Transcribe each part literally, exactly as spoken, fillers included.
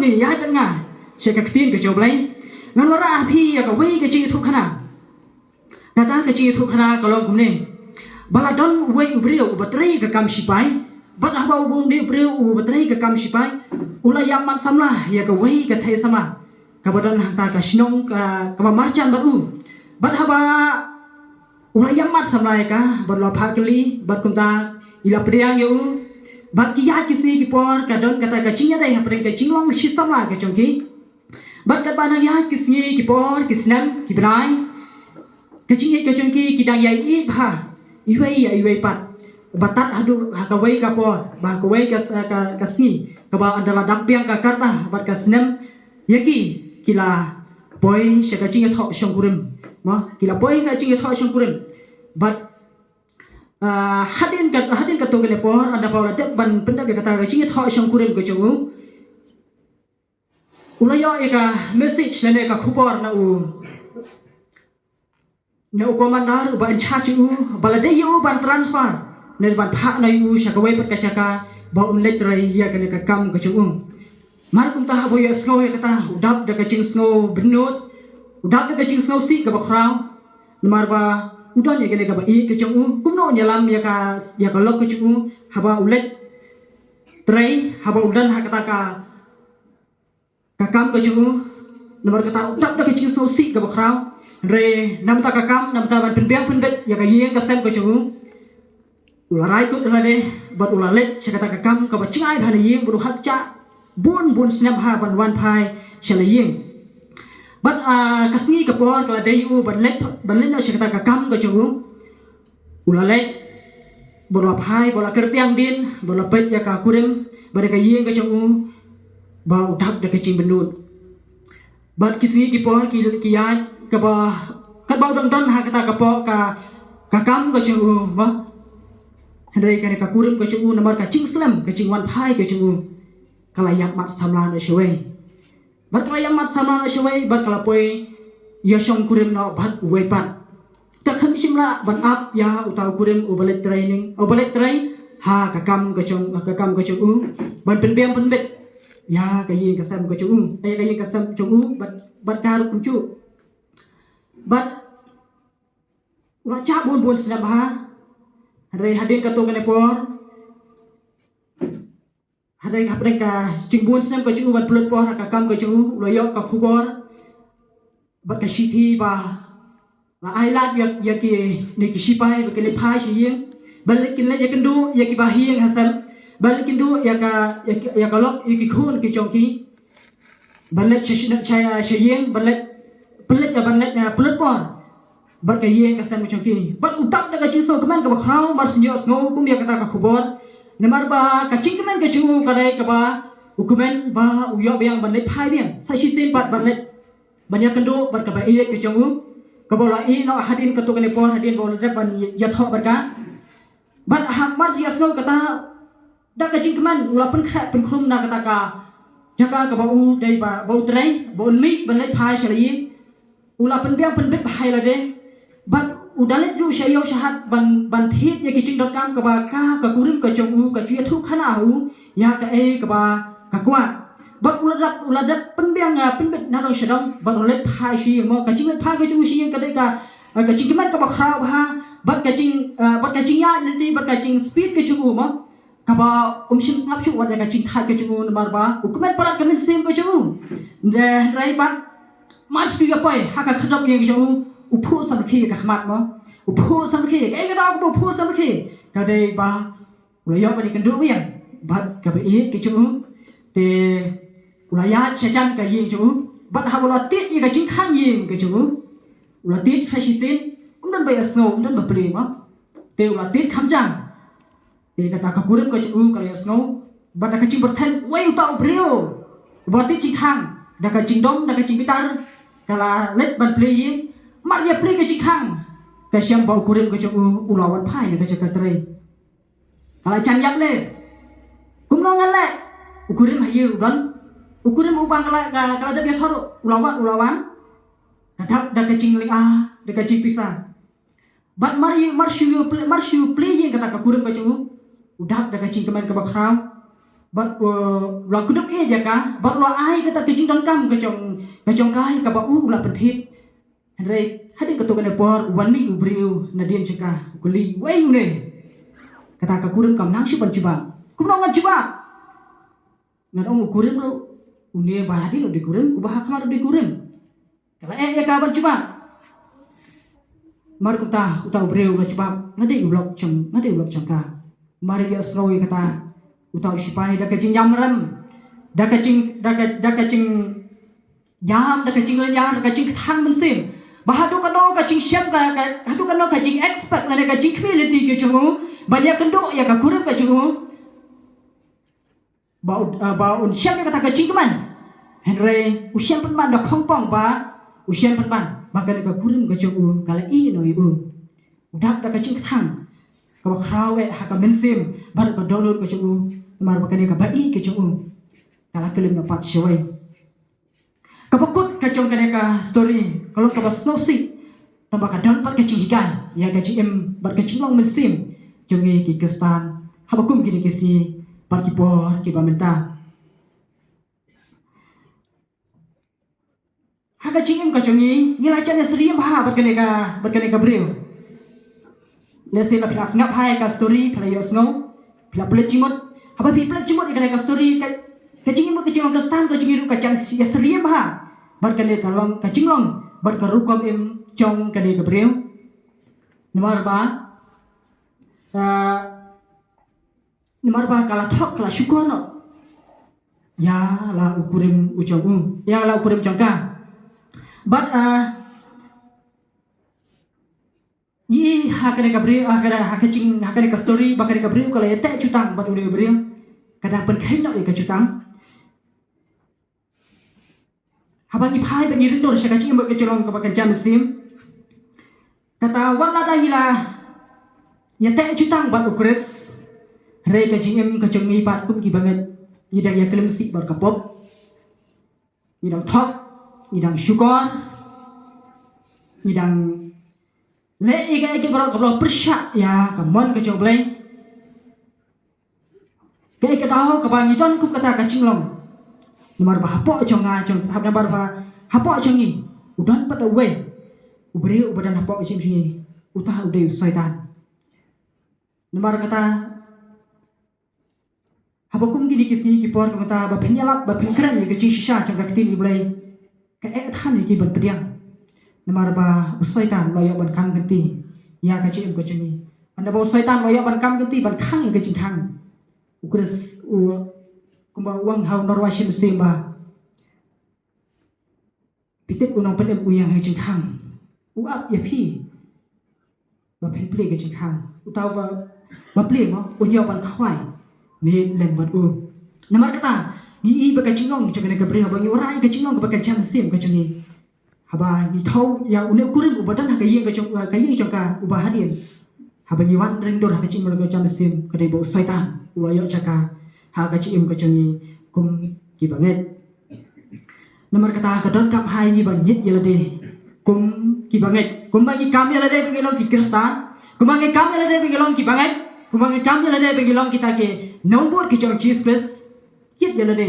ïaid bad nga sha ka ktien ka jong U Blei, ngan wanrah ha phi ïa kawei ka jingïathuhkhana. Kata ka jingïathuhkhana ka long kumne: ba la don uwei u briew uba trei ka kam shipai, bad haba u briew uba trei ka kam shipai u la ïap mat samla ïa kawei ka thei samla kaba don hangta ka shnong ka, kaba marjan bad u. Bad haba u la ïap mat samla ïa ka, bad u la phah kylli, bad kumta i la pdiang ïa u. Bad ki ïaid ki sngi ki por, ka don kata ka jingïadei hapdeng ka jinglong shi samla ka jong ki. Bad katba nang ïaid ki sngi ki por, ki snem ki bnai, ka jingïeit ka jong ki ki dang ïai ïeit bha iwei ïa iwei pat, ba tad haduh ha kawei ka por, ba ha kawei ka, ka, ka sngi kaba ynda la dap biang ka karta bad ka snem, ïa ki ki la poi sha ka jingïathoh shongkurim. Mo, ki la poi ka jingïathoh shongkurim. Bad, ah, hadien ka, hadien kato kane por, ynda ba u la dep ban pyndep ïa kata ka jingïathoh shongkurim ka jong u, u la ïoh ïa ka message lane ka khubor na u, na u commander uba in charge u, ba la dei ïa u ban transfer, ne ban phah noh ïa u sha kawei pat ka jaka ba un leit trei ïa kane ka kam ka jong u. Mar kumta haba u ïohsngew ïa kata, u dap da ka jingsngew bynnud, u dap da ka jingsngewsih kaba khraw. Namar ba u don ïa kane kaba ïeit ka jong u, kumno un ïalam ïa ka, ïa ka lok ka jong u haba u leit trei, haba u don ha kata ka, ka kam ka jong u. Namar kata u dap da ka jingsngewsih kaba khraw. Hynrei namar ka kam, namar ban pynbiang pynbit ïa ka ïing ka sem ka jong u, u la rai kut lade, bad u la leit sha kata ka kam kaba jngai bha na ïing, bad u hap jah bun bun snem ha ban wan phai sha la ïing. Bad, ah, ka sngi ka por ka la dei ïa u ban leit, ban leit noh sha kata ka kam ka jong u. U la leit, bad u la phai, bad u la kyrtiang dien, bad u la peit ïa ka kurim bad ïa ka ïing ka jong u, ba u dap da ka jingbynnud. Bad ki sngi ki por ki, ki ïaid, kaba, katba u dang don ha kata ka por ka, ka kam ka jong u, mo. Hynrei kane ka kurim ka jong u, namar ka jingslem ka jingwan phai ka jong u, ka la ïap mat samla noh shawei. Bad ka la ïap mat samla noh shawei, bad ka la poi ïashongkurim noh bad uwei pat. Te kam shym lah ban ap ïa uta u kurim uba leit training, uba leit trei ha ka kam ka jong, ka kam ka jong u, ban pynbiang pynbit ïa ka ïing ka sem ka jong u, ïa ka ïing ka sem jong u, bad, bad ka ruh kumjuh. Bad u la jah bun bun snem bha. Hynrei hadien kato kane por, hynrei hapdeng ka jingbun snem ka jong u ban pynlut por ha ka kam ka jong u, u la ïoh ka khubor bad ka shithi ba la ai lad ïa, ïa kine ki shipai ba kin leit phai sha ïing, ban leit, kin leit ïakynduh ïa kiba ha ïing ha sem, ban leit kynduh ïa ka, ïa ka, ïa ka lok, ïa ki khun ki jong ki, ban leit sha, sha, sha ïing, ban leit, pynleit, ban leit, eh, pynlut por bad ka ïing ka sem ka jong ki. Bad u dap da ka jingsngewkmen kaba khraw, mar shu ïohsngew kum ïa kata ka khubor. Namar ba ka jingkmen ka jong u ka dei kaba u kmen ba u ïoh biang ban leit phai biang sa shisien pat, ban leit, ban ïakynduh bad kaba ïeit ka jong u, kaba u la ïeh noh hadien kato kane por, hadien ba u la dep ban ïathoh bad ka. Bad ha mar ïohsngew kata, da ka jingkmen u la pynkhreh pynkhrum na kata ka jaka kaba u dei ba, ba u trei, ba un mih ban leit phai sha la ïing. U la pynbiang pynbit bha ïa lade. Bad u da leit ruh sha ïew sha hat ban, ban thied ïa ki jingdonkam kaba ka, ka kurim ka jong u ka ju ïathuhkhana ha u ïa kaei kaba ka kwah. Bad u la dep, u la dep pynbiang, ah, pynbit na dong sha dong, bad u leit phai sha ïing mo. Ka jingleit phai ka jong u sha ïing ka dei ka, ah, ka jingkmen kaba khraw bha, bad ka jing, ah, bad ka jingïaid lynti, bad ka jingspeed ka jong u mo, kaba um shym sngap shuh wat ïa ka jingthait ka jong u, namar ba u kmen palat ka mynsiem ka jong u. Hynrei, hynrei bad mar shu ïa poi ha ka khyrdop ïing ka jong u, u phuh samrkhie ïa ka khmat mo. U phuh samrkhie, kaei ka daw kaba u phuh samrkhie? Ka dei ba u la ïoh ban ïakynduh biang bad kaba ïeit ka jong u. Te u la ïaid sha jan ka ïing jong u, bad haba u la tied ïa ka jingkhang ïing ka jong u, u la tied sha shisien, um don ba ïohsngew, um don ba plie mo. Te u la tied kham jan. Te kata ka kurim ka jong u ka la ïohsngew bad da ka jingpyrthen, wei uta u briew uba tied jingkhang, da ka jingdom, da ka jingbitar ka la leit ban plie ïing. Mar ïa plie ka jingkhang, ka shem ba u kurim ka jong u u la wan phai na ka jaka trei. Ka la jan ïap leh. Kumno ngan leh? U kurim ha ïing u don. U kurim uba ka la, ka, ka la dep ïathoh ruh u la wan, u la wan. Ka dap da ka jinglynga, da ka jingpisa. Bad mar ïa, mar shu ïa plie, mar shu plie ïing kata ka kurim ka jong u, u dap da ka jingkmen kaba khraw. Bad, uh, u la kdup ïa ka, bad u la ai kata ka jingdonkam ka jong, ka jong ka, kaba u la pynthit. Hynrei hadien katto katne por, u wan mih u briew nadien jong ka, u kylli, "Uei une?" Kata ka kurim kam nang shuh ban jubab. "Kumno ngan jubab? Ngan ong u kurim ruh, une ba hadien u dei kurim, uba ha khmat u dei kurim." Ka la eh ïa ka ban jubab. Namar kumta, uta u briew u la jubab, "Nga dei u lok jong, nga dei u lok jong ka." Namar ïohsngew ïa kata, uta u sipai da ka jingïam rem, da ka jing, da ka, da ka jingïam, da ka jinglynñiar, da ka jingkthang mynsiem. Ba haduh katno ka jingshem ka, ka, haduh katno ka jingexpect lane ka jingkhmih lynti ka jong u ban ïakynduh ïa ka kurim ka jong u. Ba u, ah, ba un shem ïa kata ka jingkmen. Hynrei u shem pynban da khongpong ba, u shem pynban ba kane ka kurim ka jong u ka la ïehnoh ïa u. U dap da ka jingkthang kaba khraw eh ha ka mynsiem bad ka dohnud ka jong u, namar ba kane kaba ïeit ka jong u ka la klim noh pat shawei. Kaba kut ka jong kane ka story ka long kaba sngewsih, tangba ka don pat ka jinghikai ïa ka jingim bad ka jinglong mynsiem jong ngi ki Khristan haba kum kine ki sngi bad ki por kiba mynta. Ha ka jingim ka jong ngi, ngi la jan ïasyriem bha bad kane ka, bad kane ka briew. Lehse la phi la sngap ha ïa ka story, phi la ïohsngew, phi la peit jingmut. Haba phi peit jingmut ïa kane ka story, ka, ka jingim ka jinglong Khristan ka jong ngi ruh ka jan ïasyriem bha bad kane ka long, ka jinglong bad ka rukom im jong kane ka briew. Namar ba, ah, namar ba ka la thok, ka la shukor noh ïa la u kurim u jong u, ïa la u kurim jong ka. Bad, ah, ngi i ha kane ka briew, ha kane, ha ka jing, ha kane ka story, ba kane ka briew ka la ïateh jutang bad une u briew. Ka dang pynkheiñ noh ïa ka jutang. Haba ngi phai bad ngi ring dur sha ka jingim bad ka jinglong kaba kynja mynsiem, kata wat la dang ngi la ïateh jutang bad u Khrist, hynrei ka jingim ka jong ngi pat kum ki bangeit, ngi dang ïaklim sih bad ka pop. Ngi dang thok, ngi dang shukor, ngi dang leh ïa kaei kaei baroh kaba long pyrshah ïa ka mon ka jong U Blei. Kaei ka daw kaba ngi don kum kata ka jinglong. Namar ba hapoh jong nga jong, hap namar ba hapoh jong ngi u don pat uwei u briew uba don hapoh jong ngi, uta u dei u Soitan. Namar kata, haba kum kine ki sngi ki por kumta ba phin ïalap, ba phin kren ïa ka jingshisha jong ka ktien U Blei, ka eh than ïa ki ban pdiang. Namar ba u Soitan u la ïoh ban kam kynti ïa ka jingim ka jong ngi. Hynda ba u Soitan u la ïoh ban kam kynti, ban khang ïa ka jingkhang, u Khrist u, kumba u ong ha u Nongwashim Mynsiem ba, phi tip u Nongpynim u ïeng ha ka jingkhang, u ap ïa phi ba phin plie ka jingkhang. Uta uba, ba plie mo, un ïoh ban khawai ne lem bad u. Namar kata, ngi i ba ka jinglong jong kane ka briew, ba ngi wanrah ïa ka jinglong kaba kynja mynsiem ka jong ngi. Haba ngi thaw ïa une u kurim uba don ha ka ïing ka jong, ka ïing jong ka uba hadien. Haba ngi wan ring dur ha ka jingim kaba kynja mynsiem, ka dei ba u Soitan u la ïoh jaka ha ka jingim ka jong ngi kum ki bangeit. Namar kata ka donkam ha ngi ban ngeit ïa lade kum ki bangeit. Kumba ngi kam ïa lade ba ngi long ki Khristan, kumba ngi kam ïa lade ba ngi long ki bangeit, kumba ngi kam ïa lade ba ngi long kita ki nongbud ki jong U Jisu Khrist, ngeit ïa lade.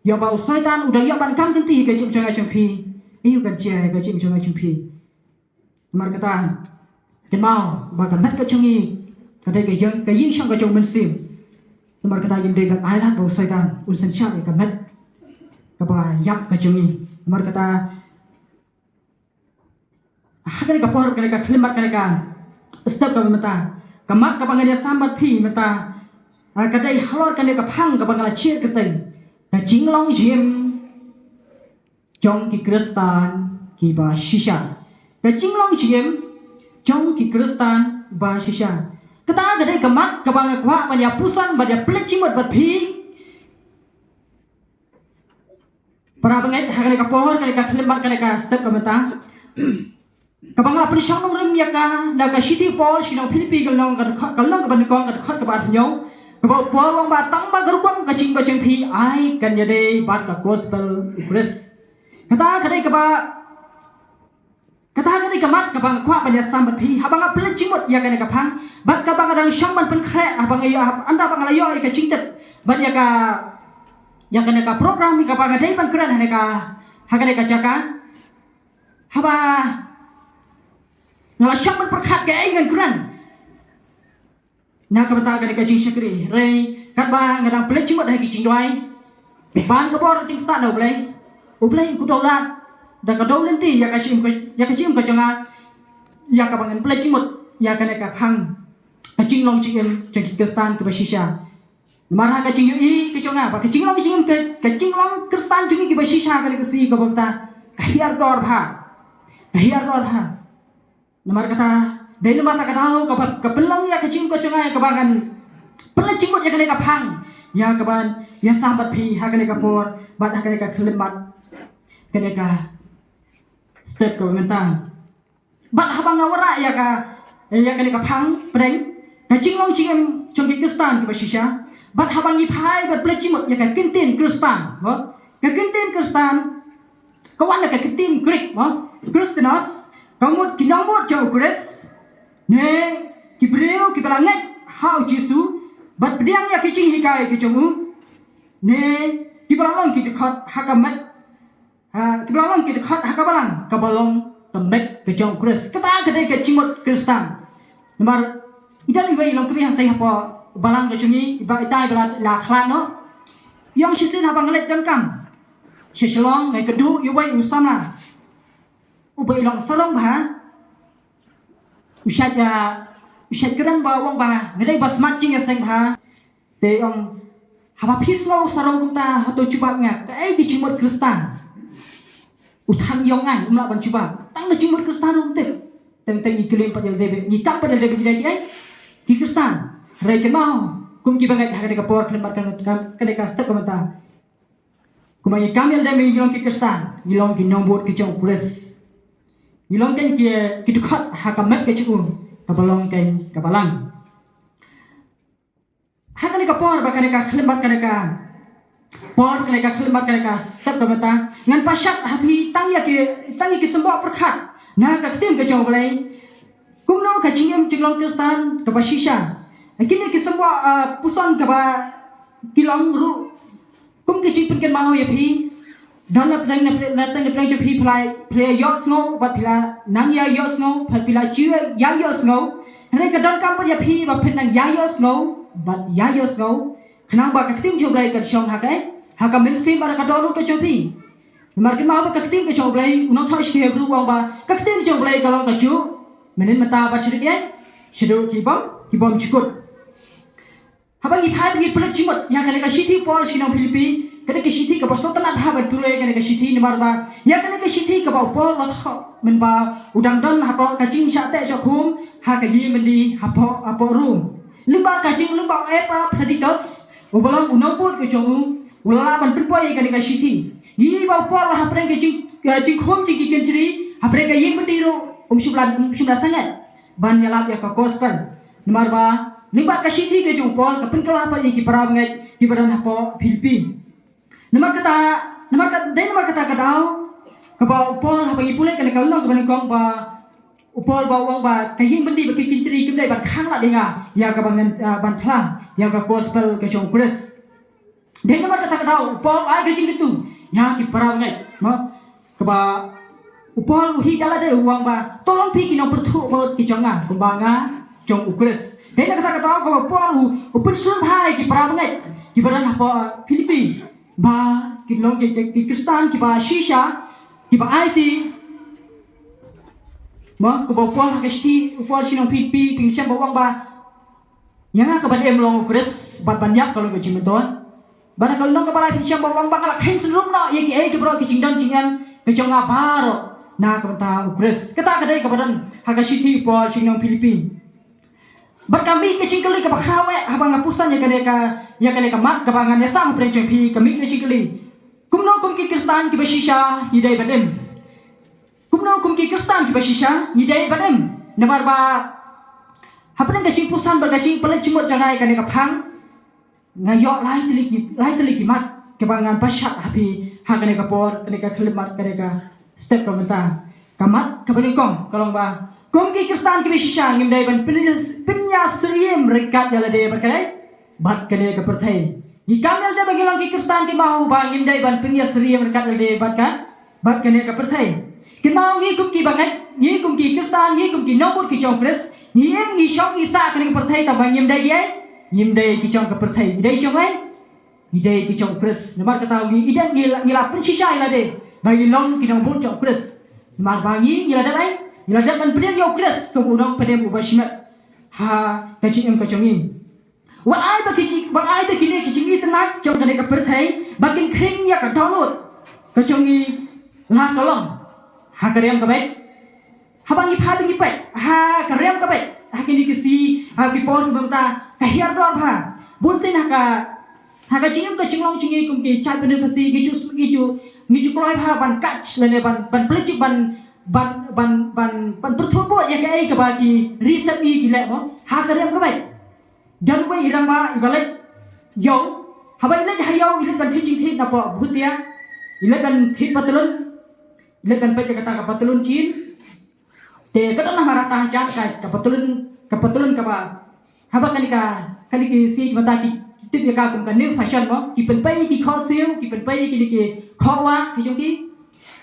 Ïa ba u Soitan u dang ïoh ban kam kynti ha ka jingim jong nga jong phi, ïa u kan jia ha ka jingim jong nga jong phi. Namar kata, kynmaw ba ka met ka jong ngi ka dei ka ïing, ka ïing shong ka jong u Mynsiem. Namar kata ngim dei ban ailad ba u Soitan un synshar ïa ka met kaba ïap ka jong ngi. Namar kata, ha kane ka por, kane ka khyllipmat, kane ka step kaba mynta, ka mat kaba ngan ïasam bad phi mynta, ah, ka dei halor kane ka phang kaba nga la share kyrteng, ka jinglong jingim jong ki Khristan kiba shisha. Ka jinglong jingim jong ki Khristan ba shisha. Kata ka dei ka mat kaba nga kwah ban ïa puson, ban ïa pynleit jingmut bad phi. Para bangeit, ha kane ka por, kane ka khyllipmat, kane ka step ka mynta, kaba nga la pynshong nongrim ïa ka na ka shithi u Paul sha ki nong Philippi, ka lynnong ka dkhot, ka lynnong kaba nyngkong, ka dkhot kaba arphew hynñiew, kaba u Paul u ong ba tang ba ka rukom ka jingim ka jong phi ai kan ïadei bad ka gospel u Khrist. Kata ka dei kaba, kata ka dei ka mat kaba nga kwah ban ïasam bad phi haba nga pynleit jingmut ïa kane ka phang, bad kaba nga dang shong ban pynkhreh haba nga ïoh, haba, ynda ba nga la ïoh ïa ka jingtip Bad ïa ka, ïa kane ka program ïa kaba nga dei ban kren ha kane ka, ha kane ka jaka. Haba nga la shah ban pyrkhat kaei ngan kren na ka bynta kane ka jingshakri, hynrei katba nga dang pynleit jingmut ha ki jingduwai, ban ka bor jingstad na U Blei, U Blei u dawlad da ka dawlynti ïa ka jingim ka, ïa ka jingim ka jong nga, ïa kaba ngan pynleit jingmut ïa kane ka phang ka jinglong jingim jong ki Khristan kiba shisha. Namar ha ka jingïohi ka jong nga ba ka jinglong jingim ka, ka jinglong Khristan jong ngi kiba shisha kane ka sngi kaba mynta ka hiar dor bha. Ka hiar dor bha. Namar kata, dei namar kata ka daw kaba, ka pynlong ïa ka jingim ka jong nga ïa kaba ngan pynleit jingmut ïa kane ka phang, ïa kaban ïasam bad phi ha kane ka por bad ha kane ka khyllipmat, kane ka step kaba mynta. Bad haba nga wanrah ïa ka, ïa kane ka phang pdeng ka jinglong jingim jong ki Khristan kiba shisha, bad haba ngi phai bad pynleit jingmut ïa ka kyntien Khristan, mo, ka kyntien Khristan ka wan na ka kyntien Greek, mo, Christianos, ka mut ki nongbud jong U Khrist, ne ki briew kiba la ngeit ha U Jisu bad pdiang ïa ki jinghikai ki jong u, ne kiba la long ki dkhot ha ka met, ha, kiba la long ki dkhot ha ka balang kaba long ka met ka jong U Khrist. Kata ka dei ka jingmut Khristan. Namar i don iwei i longkmie hangtei hapoh balang ka jong ngi, iba itai ba la, la khlad noh. Ïong shisien haba nga leit donkam sha Shillong, nga ïakynduh ïa uwei u samla uba i long sarong bha. U shait, ah, u shait kren ba u ong ba nga dei ba smat jingïaseng bha. Te u ong, haba phi sngew sarong kumta, hato jubab nga kaei ka jingmut Khristan? U than ïong ngai, um lah ban jubab. Tang ka jingmut Khristan ruh um tip. Teng teng ngi kylli pat ïa lade, ngi kam pat ïa lade ba ngi dei kiei? Ki Khristan. Hynrei kynmaw, kum kiba ngeit ha kane ka por khyllipmat, kane ka, kane ka step ka mynta, kumba ngi kam ïa lade ba ngi long ki Khristan, ngi long ki nongbud ki jong U Khrist. Ngi long kein ki, ki dkhot ha ka met ka jong u kaba long kein ka balang. Ha kane ka por bad kane ka khyllipmat, kane ka por, kane ka khyllipmat, kane ka step ka mynta, ngan pashat ha phi tang ïa ki, tang ïa ki symboh pyrkhat na ka ktien ka jong U Blei. Kumno ka jingim jinglong Khristan kaba shisha? Kine ki symboh, ah, puson kaba ki long ruh kum ka jingpynkynmaw ïa phi. Don na pdeng, na pdeng, na seng na pdeng jong phi, phi la, phi la ïohsngew bad phi la nang ïa ïohsngew, bad phi la ju ïa ïohsngew. Hynrei ka donkam pat ïa phi ba phin nang ïa ïohsngew bad ïa ïohsngew, khnang ba ka ktien jong U Blei kan shong ha ka, ha ka mynsiem bad ha ka dohnud ka jong phi. Namar kynmaw ba ka ktien ka jong U Blei, u nongthoh shithi Hebru u ong ba ka ktien jong U Blei ka long kajuh mynhynnin mynta bad shaduh ïa, shaduh ki bym, ki bymjukut. Haba ngi phai ba ngi pynleit jingmut ïa kane ka shithi u Paul sha ki nong Philippi, kane ka shithi kaba sngewtynnat bha ban pule kane ka shithi, namar ba ïa kane ka shithi kaba u Paul u la thoh mynba u dang don hapoh ka jingshah teh shah khum ha ka ïingmyndi hapoh, hapoh Rom. Lyngba ka jing, lyngba u Epaphroditus uba long u nongbud ka jong u, u la lah ban pynpoi ïa kane ka shithi. Ngi ïohi ba u Paul hapdeng ka jing, ka jingkhum jong ki kynjri hapdeng ka ïingmyndi ruh um shym la, um shym la sangeh ban ïalap ïa ka gospel. Namar ba lyngba ka shithi ka jong u Paul ka pynkylla pat ïa ki para bangeit kiba don hapoh Philippi. Namar kata, namar ka, dei namar kata ka daw kaba u Paul, haba ngi pule kane ka lynnong kaba nyngkong, ba u Paul ba u ong ba ka ïingmyndi bad ki kynjri kim dei ban khang lad ïa nga ïa kaba ngan, ah, ban phla ïa ka gospel ka jong U Khrist. Dei namar kata ka daw u Paul u ai ka jingkyntu ïa ki para bangeit, mo, kaba u Paul u hi da lade u ong ba to long phi ki nongpyrthuh vote ki jong nga kumba nga jong U Khrist. Dei na kata ka daw kaba u Paul u, u pynshlur bha ïa ki para bangeit kiba don hapoh Philippi ba kin long ki, ki, ki Khristan kiba shisha, kiba aiti. Mo, kaba u Paul ha ka shithi u Paul sha ki nong Philippi, pynshem ba u ong ba ïa nga kaban im long U Khrist bad ban ïap ka long ka jingmyntoi. Bad ha ka lynnong kaba lai pynshem ba u ong ba nga la kheiñ synrum noh ïa kiei ki baroh ki jingdon jingem ka jong nga baroh na ka bynta U Khrist. Kata ka dei kaba don ha ka shithi u Paul sha ki nong Philippi. Bad ka mih ka jingkylli kaba khraw eh haba nga pyrshang ïa kane ka, ïa kane ka mat kaba ngan ïasam hapdeng jong phi, ka mih ka jingkylli, kumno kum ki Khristan kiba shisha ngi dei ban im? Kumno kum ki Khristan kiba shisha ngi dei ban im? Namar ba hapdeng ka jingpyrshang bad ka jingpynleit jingmut jong nga ïa kane ka phang, nga ïoh lai tylli ki, lai tylli ki mat kiba ngan pashat ha phi ha kane ka por, kane ka khyllipmat, kane ka step ka mynta. Ka mat kaba nyngkong ka long ba kum ki Khristan kiba shisha ngim dei ban pynïa, pynïasyriem ryngkat ïa lade bad kane, bad kane ka pyrthei. Ngi kam ïalade ba ngi long ki Khristan, kynmaw ba ngim dei ban pynïasyriem ryngkat ïalade bad ka, bad kane ka pyrthei. Kynmaw ngi kum ki bangeit, ngi kum ki Khristan, ngi kum ki nongbud ki jong Khrist, ngi im ngi shong ngi sah kane ka pyrthei, tangba ngim dei ei, ngim dei ki jong ka pyrthei, ngi dei jong ei, ngi dei ki jong Khrist. Namar kata ngi iden ngi la, ngi la pynshisha ïalade ba ngi long ki nongbud jong Khrist. Namar ba ngi, ngi la dep ei, ngi la dep ban pdiang ïa u Khrist kum u nongpynim uba shimet ha ka jingim ka jong ngi. Wat ai ba ki jing, wat ai ba kine ki jingitynnad jong kane ka pyrthei ba kin khring ïa ka dohnud ka jong ngi la ka long ha ka riam ka beit. Haba ngi phai ba ngi peit ha ka riam ka beit, ha kine ki sngi, ha ki por kiba mynta ka hiar dor bha. Bun sien ha ka, ha ka jingim ka jinglong jong ngi kum ki jait bynriew Khasi ngi ju, ngi ju, ngi ju kloi bha ban kach lane ban, ban pynleit ban, ban, ban, ban, ban pyrthuh bud ïa kaei kaba ki ri sep ngi ki leh mo ha ka riam ka beit. Don uwei i rangbah iba leit ïew. Haba i leit ha ïew i leit ban thied jingthied napoh Bhutia. I leit ban thied patlun. I leit ban peit ïa kata ka patlun Chin. Te ka don ha rata hajan ka, ka patlun, ka patlun kaba. Haba kane ka, kane ki sngi ki mynta ki tip ïa ka kum ka new fashion mo. Ki pynpei ki khohsiew, ki pynpei kine ki khohwah ki jong ki.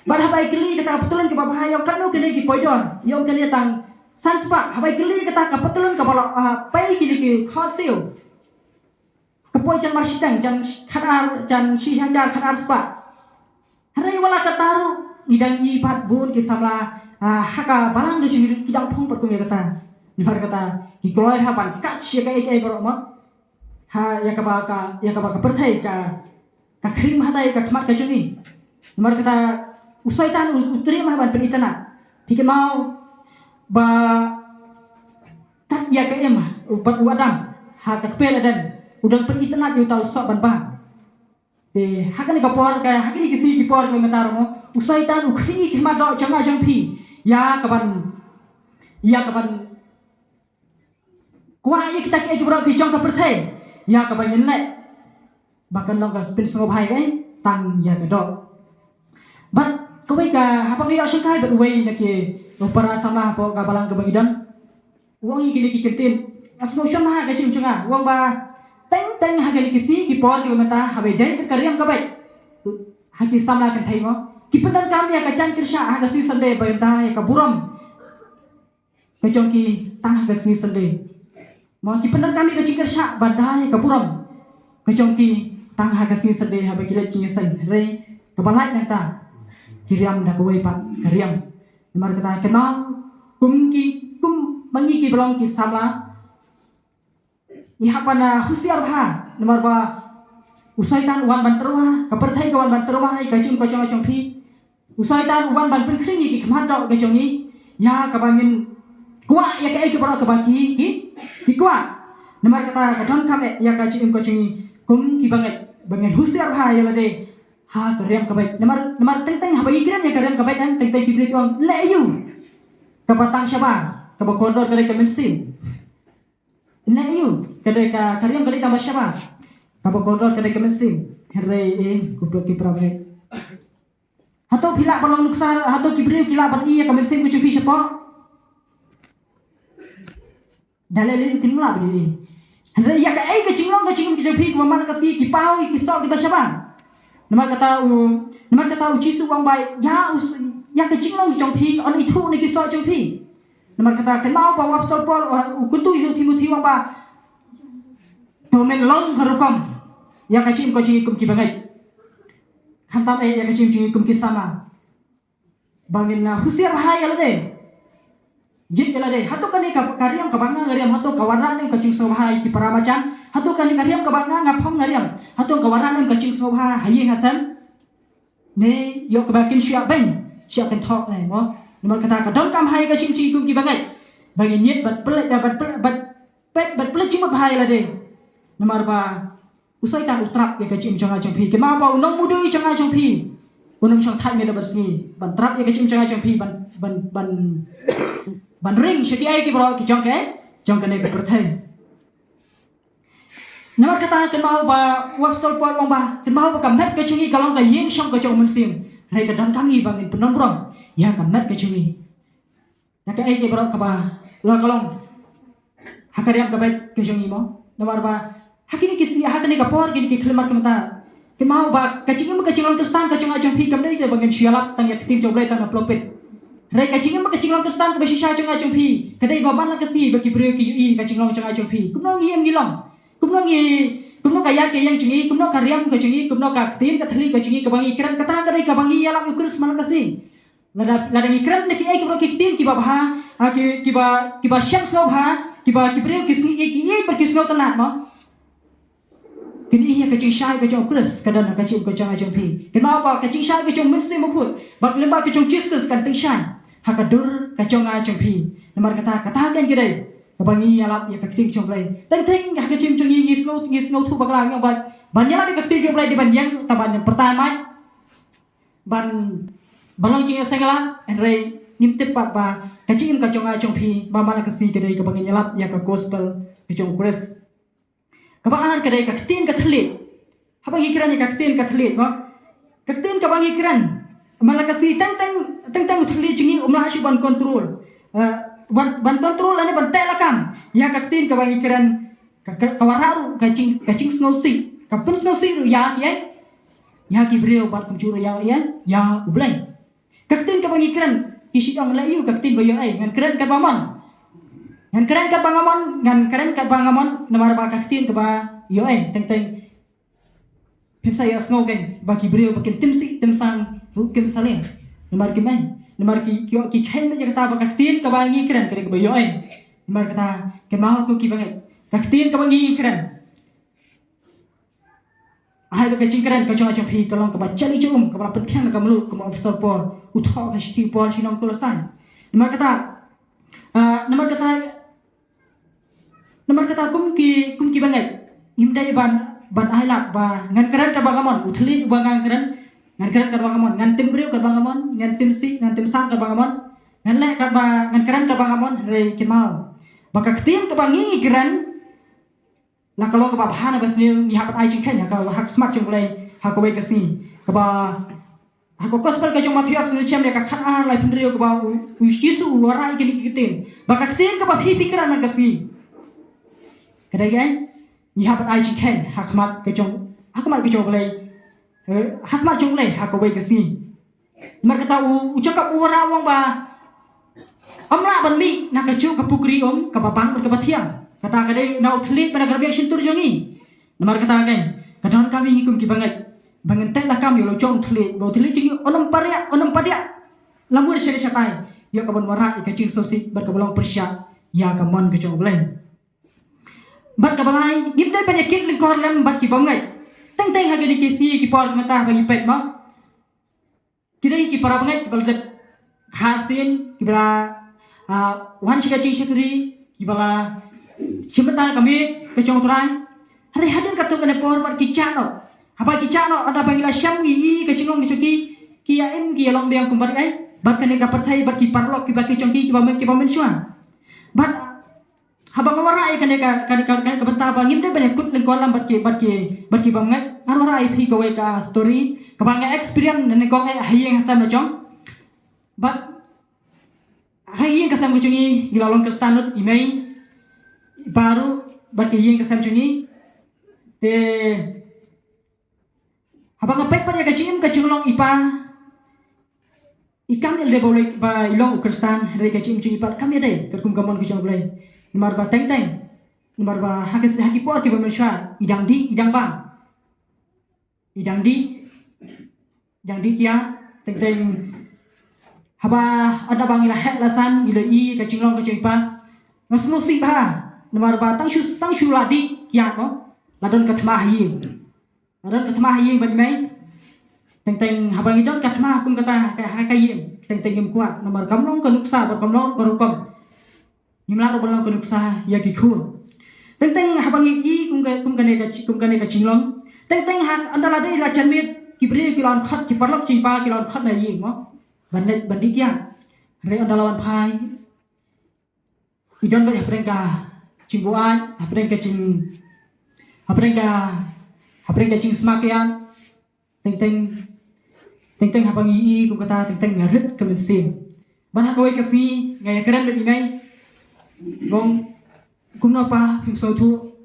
Bad haba i kylli kata ka patlun kaba bha ïa kano kane ki poi dor. Ïa kane tang san spah, haba i kylli kata ka patlun kaba la, ah, pei kine ki khohsiew. Ka poi jan marshiteng, jan khatar, jan shi hajar khatar spah. Hynrei wat la katta ruh, ngi dang ïohi pat bun ki samla, ah, ha ka balang ka jong ngi ki dang phong pat kum ïa kata. Namar kata, ki kloi ha ban kach ïa kaei kaei baroh mo. Ha, ïa kaba ka, ïa kaba ka pyrthei ka, ka khring bha ïa ka khmat ka jong ngi. Namar kata u Soitan u, u triem ha ban pynitynnad. Phi kynmaw ba kat ïa ka Im bad u Adam ha ka kper Eden u dang pynitynnad ïa uta u soh ban bam. Te ha kane ka por ka, ha kine ki sngi ki por ka mynta ruh mo, u Soitan u khring ïa ki khmat doh jong nga jong phi ïa ka ban, ïa ka ban kwah ïa kita kiei ki baroh ki jong ka pyrthei ïa kaba ngin leh ba kan long ka pynsngewbha ïa kaei, tang ïa ka doh. Bad kawei ka, haba nga ïoh shongkai bad uwei na ki para samla hapoh ka balang kaba ngi don, u ong ïa kine ki kyntien, nga sngewsih ha ka jingim jong nga, u ong ba teng teng ha kine ki sngi ki por kiba mynta haba ïadei bad ka riam ka beit, ha ki samla kynthei mo, ki pyndonkam ïa ka jingkyrshah ha ka sngi Sunday ba ïada ïa ka burom ka jong ki tang ha ka sngi Sunday. Mo, ki pyndonkam ïa ka jingkyrshah ban da ïa ka burom ka jong ki tang ha ka sngi Sunday haba ki leit jingïaseng. Hynrei kaba lait nangta ki riam da kawei pat ka riam. Namar kata kynmaw kum ki, kum ma ngi kiba long ki samla, ngi hap ban, ah, husiar bha, namar ba u Soitan u wan ban tyrwa, ka pyrthei ka wan ban tyrwa ïa ka jingim ka jong nga jong phi. U Soitan u wan ban pynkhring ïa ki khmat doh ka jong ngi ïa kaba ngin kwah ïa kaei kaba, kaba ki, ki, ki kwah. Namar kata ka donkam eh ïa ka jingim ka jong ngi kum ki bangeit ba ngin husiar bha ïalade ha ka riam ka beit. Namar, namar teng teng haba ngi kren ïa ka riam ka beit, teng teng ki briew ki ong leh aïu kaba tang shabar, kaba kordor ka dei ka mynsiem. Leh aïu ka dei ka, ka riam ka dei tang ba shabar, kaba kordor ka dei ka mynsiem. Hynrei eh, ko phi, ki para bangeit, hato phi lah ban long nuksa, hato ki briew ki lah ban i ïa ka mynsiem ka jong phi shapoh? Da leh leh ruh kim lah ban i. Hynrei ïa kaei ka jinglong ka jingim ka jong phi, kumba man la ka sngi ki paw ïa ki soh kiba shabar. Namar kata u, namar kata u Jisu u ong ba ïa u, ïa ka jinglong ka jong phi yn ithuh na ki soh jong phi. Namar kata kynmaw ba u Apostol Paul u, u kyntu ïa u Timothi u ong ba to men long ka rukom ïa ka jingim ka jong ngi kum ki bangeit. Khamtam eh ïa ka jingim jong ngi kum ki samla. Ba ngin, ah, husiar bha ïalade. Ïeit ïalade. Hato kane ka, ka riam kaba nga nga riam, hato ka wanrah ne em ka jingsngewbha ïa ki para marjan? Hato kane ka riam kaba nga nga phong nga riam, hato ka wanrah ne em ka jingsngewbha ha ïing ha sem? Ne ïoh kaba kin shu ïabeiñ, shu ïakynthok ne mo. Namar kata ka donkam ha ïa ka jingim jong ngi kum ki bangeit ba ngin ïeit bad pynleit, bad pynleit, bad peit bad pynleit jingmut bha ïalade. Namar ba u Soitan u trap ïa ka jingim jong nga jong phi. Kynmaw ba u nongmudui jong nga jong phi un ym shong thait miet bad sngi ban trap ïa ka jingim jong nga jong phi ban, ban, ban, ban ring sha kiei ki baroh ki jong ka, jong kane ka pyrthei. Namar kata kynmaw ba u Apostol Paul u ong ba kynmaw ba ka met ka jong ngi ka long ka ïing shong ka jong u Mynsiem. Hynrei ka donkam ngi ba ngin pyndonkam burom ïa ka met ka jong ngi. Ïa kaei kaei baroh kaba la ka long ha ka riam ka beit ka jong ngi mo. Namar ba Ha kine ki sngi, ha kane ka por, kine ki khyllipmat ki mynta, ki mut ba ka jingim ka jinglong Khristan ka jong nga jong phi kam dei kaba ngin shu ïalap tang ïa ka ktien jong U Blei tang na pulpit. Hynrei ka jingim ka jinglong Khristan kaba shisha jong nga jong phi ka dei ba man la ka sngi ba ki briew ki ïohi ka jinglong jong nga jong phi. Kumno ngi ïeng ngi long, kumno ngi, kumno ka ïaid ka ïeng jong ngi, kumno ka riam ka jong ngi, kumno ka ktien ka thylliej ka jong ngi kaba ngi kren, kata ka dei kaba ngi ïalap ïa U Khrist man la ka sngi. Lada, lada ngi kren da kiei ki briew ki ktien kiba bha, ah, ki, kiba, kiba shang sngewbha, kiba ki briew ki sngew, ki ïeit bad ki sngewtynnat mo. Kin ïohi ïa ka jingshai ka jong U Khrist ka don ha ka jingim ka jong nga jong phi. Kin mut ba ka jingshai ka jong U Mynsiem Bakhuid bad lyngba ka jong U Jisu Khrist kan tyngshaiñ ha ka dur ka jong nga jong phi. Namar kata, kata kan ka dei kaba ngi ïalap ïa ka ktien jong U Blei. Teng teng ha ka jingim jong ngi, ngi sngew, ngi sngewthuh bakla, ngi ong ba ban ïalap ïa ka ktien jong U Blei dei ban ïeng, tang ban pyrta mat, ban, ban long jingïaseng lang, hynrei ngim tip pat ba ka jingim ka jong nga jong phi ba man la ka sngi ka dei kaba ngin ïalap ïa ka gospel ka jong U Khrist. Kaba ar ka dei ka ktien ka thylliej. Haba ngi kren ïa ka ktien ka thylliej mo, ka ktien kaba ngi kren man la ka sngi, teng teng, teng teng u thylliej jong ngi um lah shuh ban control. Eh, ban, ban control lane ban teh lakam ïa ka ktien kaba ngi kren, ka, ka, ka wanrah ruh ka jing, ka jingsngewsih, ka pynsngewsih ruh ïa kiei, ïa ki briew bad kumjuh ruh ïa, ïa, ïa U Blei. Ka ktien kaba ngi kren, ki shu ong leh ïa u ka ktien ba ïoh ei, ngan kren katba mon. Ngan kren katba nga mon, ngan kren katba nga mon, namar ba ka ktien kaba ïoh ei, teng teng. Phin sa ïohsngew kein ba ki briew ba kin tim sih tim sang ruh kim sa leh. Namar kim ei, namar ki, ki, ki kheiñ beit ïa kata ba ka ktien kaba ngi kren ka dei kaba ïoh ei. Namar kata, kynmaw ko ki bangeit, ka ktien kaba ngi kren, ai ba ka jingkren ka jong nga jong phi ka long kaba jali jong um, kaba la pynkhiang na ka mluh, kum u apostol Paul u thoh ha ka shithi u Paul sha ki nong Kolosai. Namar kata, ah, namar kata, namar kata kum ki, kum ki bangeit, ngim dei ban, ban ailad ba ngan kren katba nga mon, u thylliej uba ngan kren, ngan kren katba nga mon, ngan tim briew katba nga mon, ngan tim sih, ngan tim sang katba nga mon, ngan leh katba, ngan kren katba nga mon, hynrei kynmaw ba ka ktien kaba ngi kren la ka long kaba bha na ba sniew, ngi hap ban ai jingkheiñ ha ka, ha ka khmat jong U Blei ha kawei ka sngi. Kaba ha ka gospel ka jong u Mathaios ngi shem ïa ka khatar laiphew hynriew kaba u, u Jisu u wanrah ïa kine ki ktien ba ka ktien kaba phi phi kren man ka sngi ka dei kaei, ngi hap ban ai jingkheiñ ha khmat ka jong, ha khmat ka jong U Blei, eh, ha khmat jong U Blei ha kawei ka sngi. Namar kata u, u Jakob u wanrah u ong ba ym lah ban mih na kajuh ka pukri um kaba bang bad kaba thiang. Kata ka dei na u thylliej bad na ka rbiang shyntur jong ngi. Namar kata kein, ka donkam ïa ngi kum ki bangeit ba ngin teh lakam ïa u la jong u thylliej, ba u thylliej jong ngi un ym padiah, un ym padiah lamur shane shatai ïa kaban wanrah ïa ka jingsngewsih bad kaba long pyrshah ïa ka mon ka jong U Blei. Bad kaba lai, ngim dei ban ïa kit lyngkor lem bad ki bym ngeit. Teng teng ha kine ki sngi ki por ki mynta ba ngi peit mo, ki dei ki para bangeit kiba la dep kha sien, kiba la, ah, wan sha ka jingshakri, kiba la shim bynta ka miej ka jong U Trai. Hynrei hadien katto katne por bad ki jah noh. Haba ki jah noh, haba ngi la shem ngi ïohi ka jinglong ka jong ki, ki ïa im, ki ïa long biang kum bad ei, bad kane ka pyrthei, bad ki paralok kiba ki jong ki, kiba myn, kiba mynshuwa. Bad haba nga wanrah ïa kane ka, kane ka, kane ka bynta ba ngim dei ban ïa kut lyngkor lem bad ki, bad ki, bad ki bym ngeit, ngan wanrah ïa phi kawei ka story kaba nga experience na nyngkong eh ha ïing ha sem la jong. Bad ha ïing ka sem ka jong ngi, ngi la long Khristan lut, i mei, i pa ruh, bad ka ïing ka sem jong ngi. Te haba nga peit pat ïa ka jingim ka jinglong i pa, i kam ïa lade ba u long, ba i long u Khristan, hynrei ka jingim jong i pat kam ïadei katkum ka mon ka jong U Blei. Namar ba teng teng, namar ba ha ka, ha ki por kiba mynshuwa i dang dih, i dang bam, i dang dih, i dang dih kiad. Teng teng haba, haba ngi la heh la san, ngi la ïohi ka jinglong ka jong i pa, nga sngewsih bha. Namar ba tang shu, tang shu la dih kiad mo, la don ka thma ha ïing. Nga don ka thma ha ïing bad i mei. Teng teng haba ngi don ka thma kum kata ha ka, ha ka ïing, teng teng ngim kwah namar kam long ka nuksa bad kam long ka rukom. Ngim lah ruh ban long ka nuksa ïa ki khun. Teng teng haba ngi i kum ka, kum kane ka ji-, kum kane ka jinglong. Teng teng ha, ynda la dei la janmiet, ki briew ki la wan khot, ki paralok jong i pa ki la wan khot na ïing mo, ban leit ban dih kiad. Hynrei ynda la wan phai, i don beit hapdeng ka jingbuaid, hapdeng ka jing, hapdeng ka, hapdeng ka jingsma kiad. Teng teng, teng teng haba ngi i kum kata, teng teng nga rit ka mynsiem. Bad ha kawei ka sngi nga ïakren bad i mei, nga ong, kumno pa, phim sngewthuh?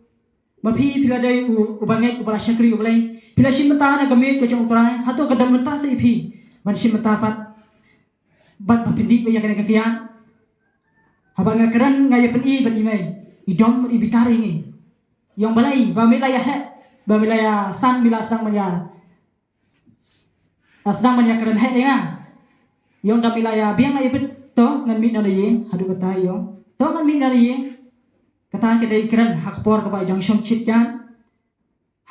Ba phi, phi la dei u, u bangeit, u ba la shakri ïa U Blei. Phi la shim bynta na ka miej ka jong U Trai. Hato ka don bynta sa ïa phi ban shim bynta pat, bad ba phin dih ïa kane ka kiad? Haba nga kren nga ïa pyni bad i mei, i dom i bitar ïa ngi. Ïong balei ba me la ïa heh, ba me la ïa san, me la sdang ban ïa, la sdang ban ïa kren heh ïa nga. Ïong da me la ïa biang la ïa pynto ngan mih na ïing, haduh kata ïong. To ngan mih na ïing. Kata ka dei kren ha ka por kaba i dang shong shit kan.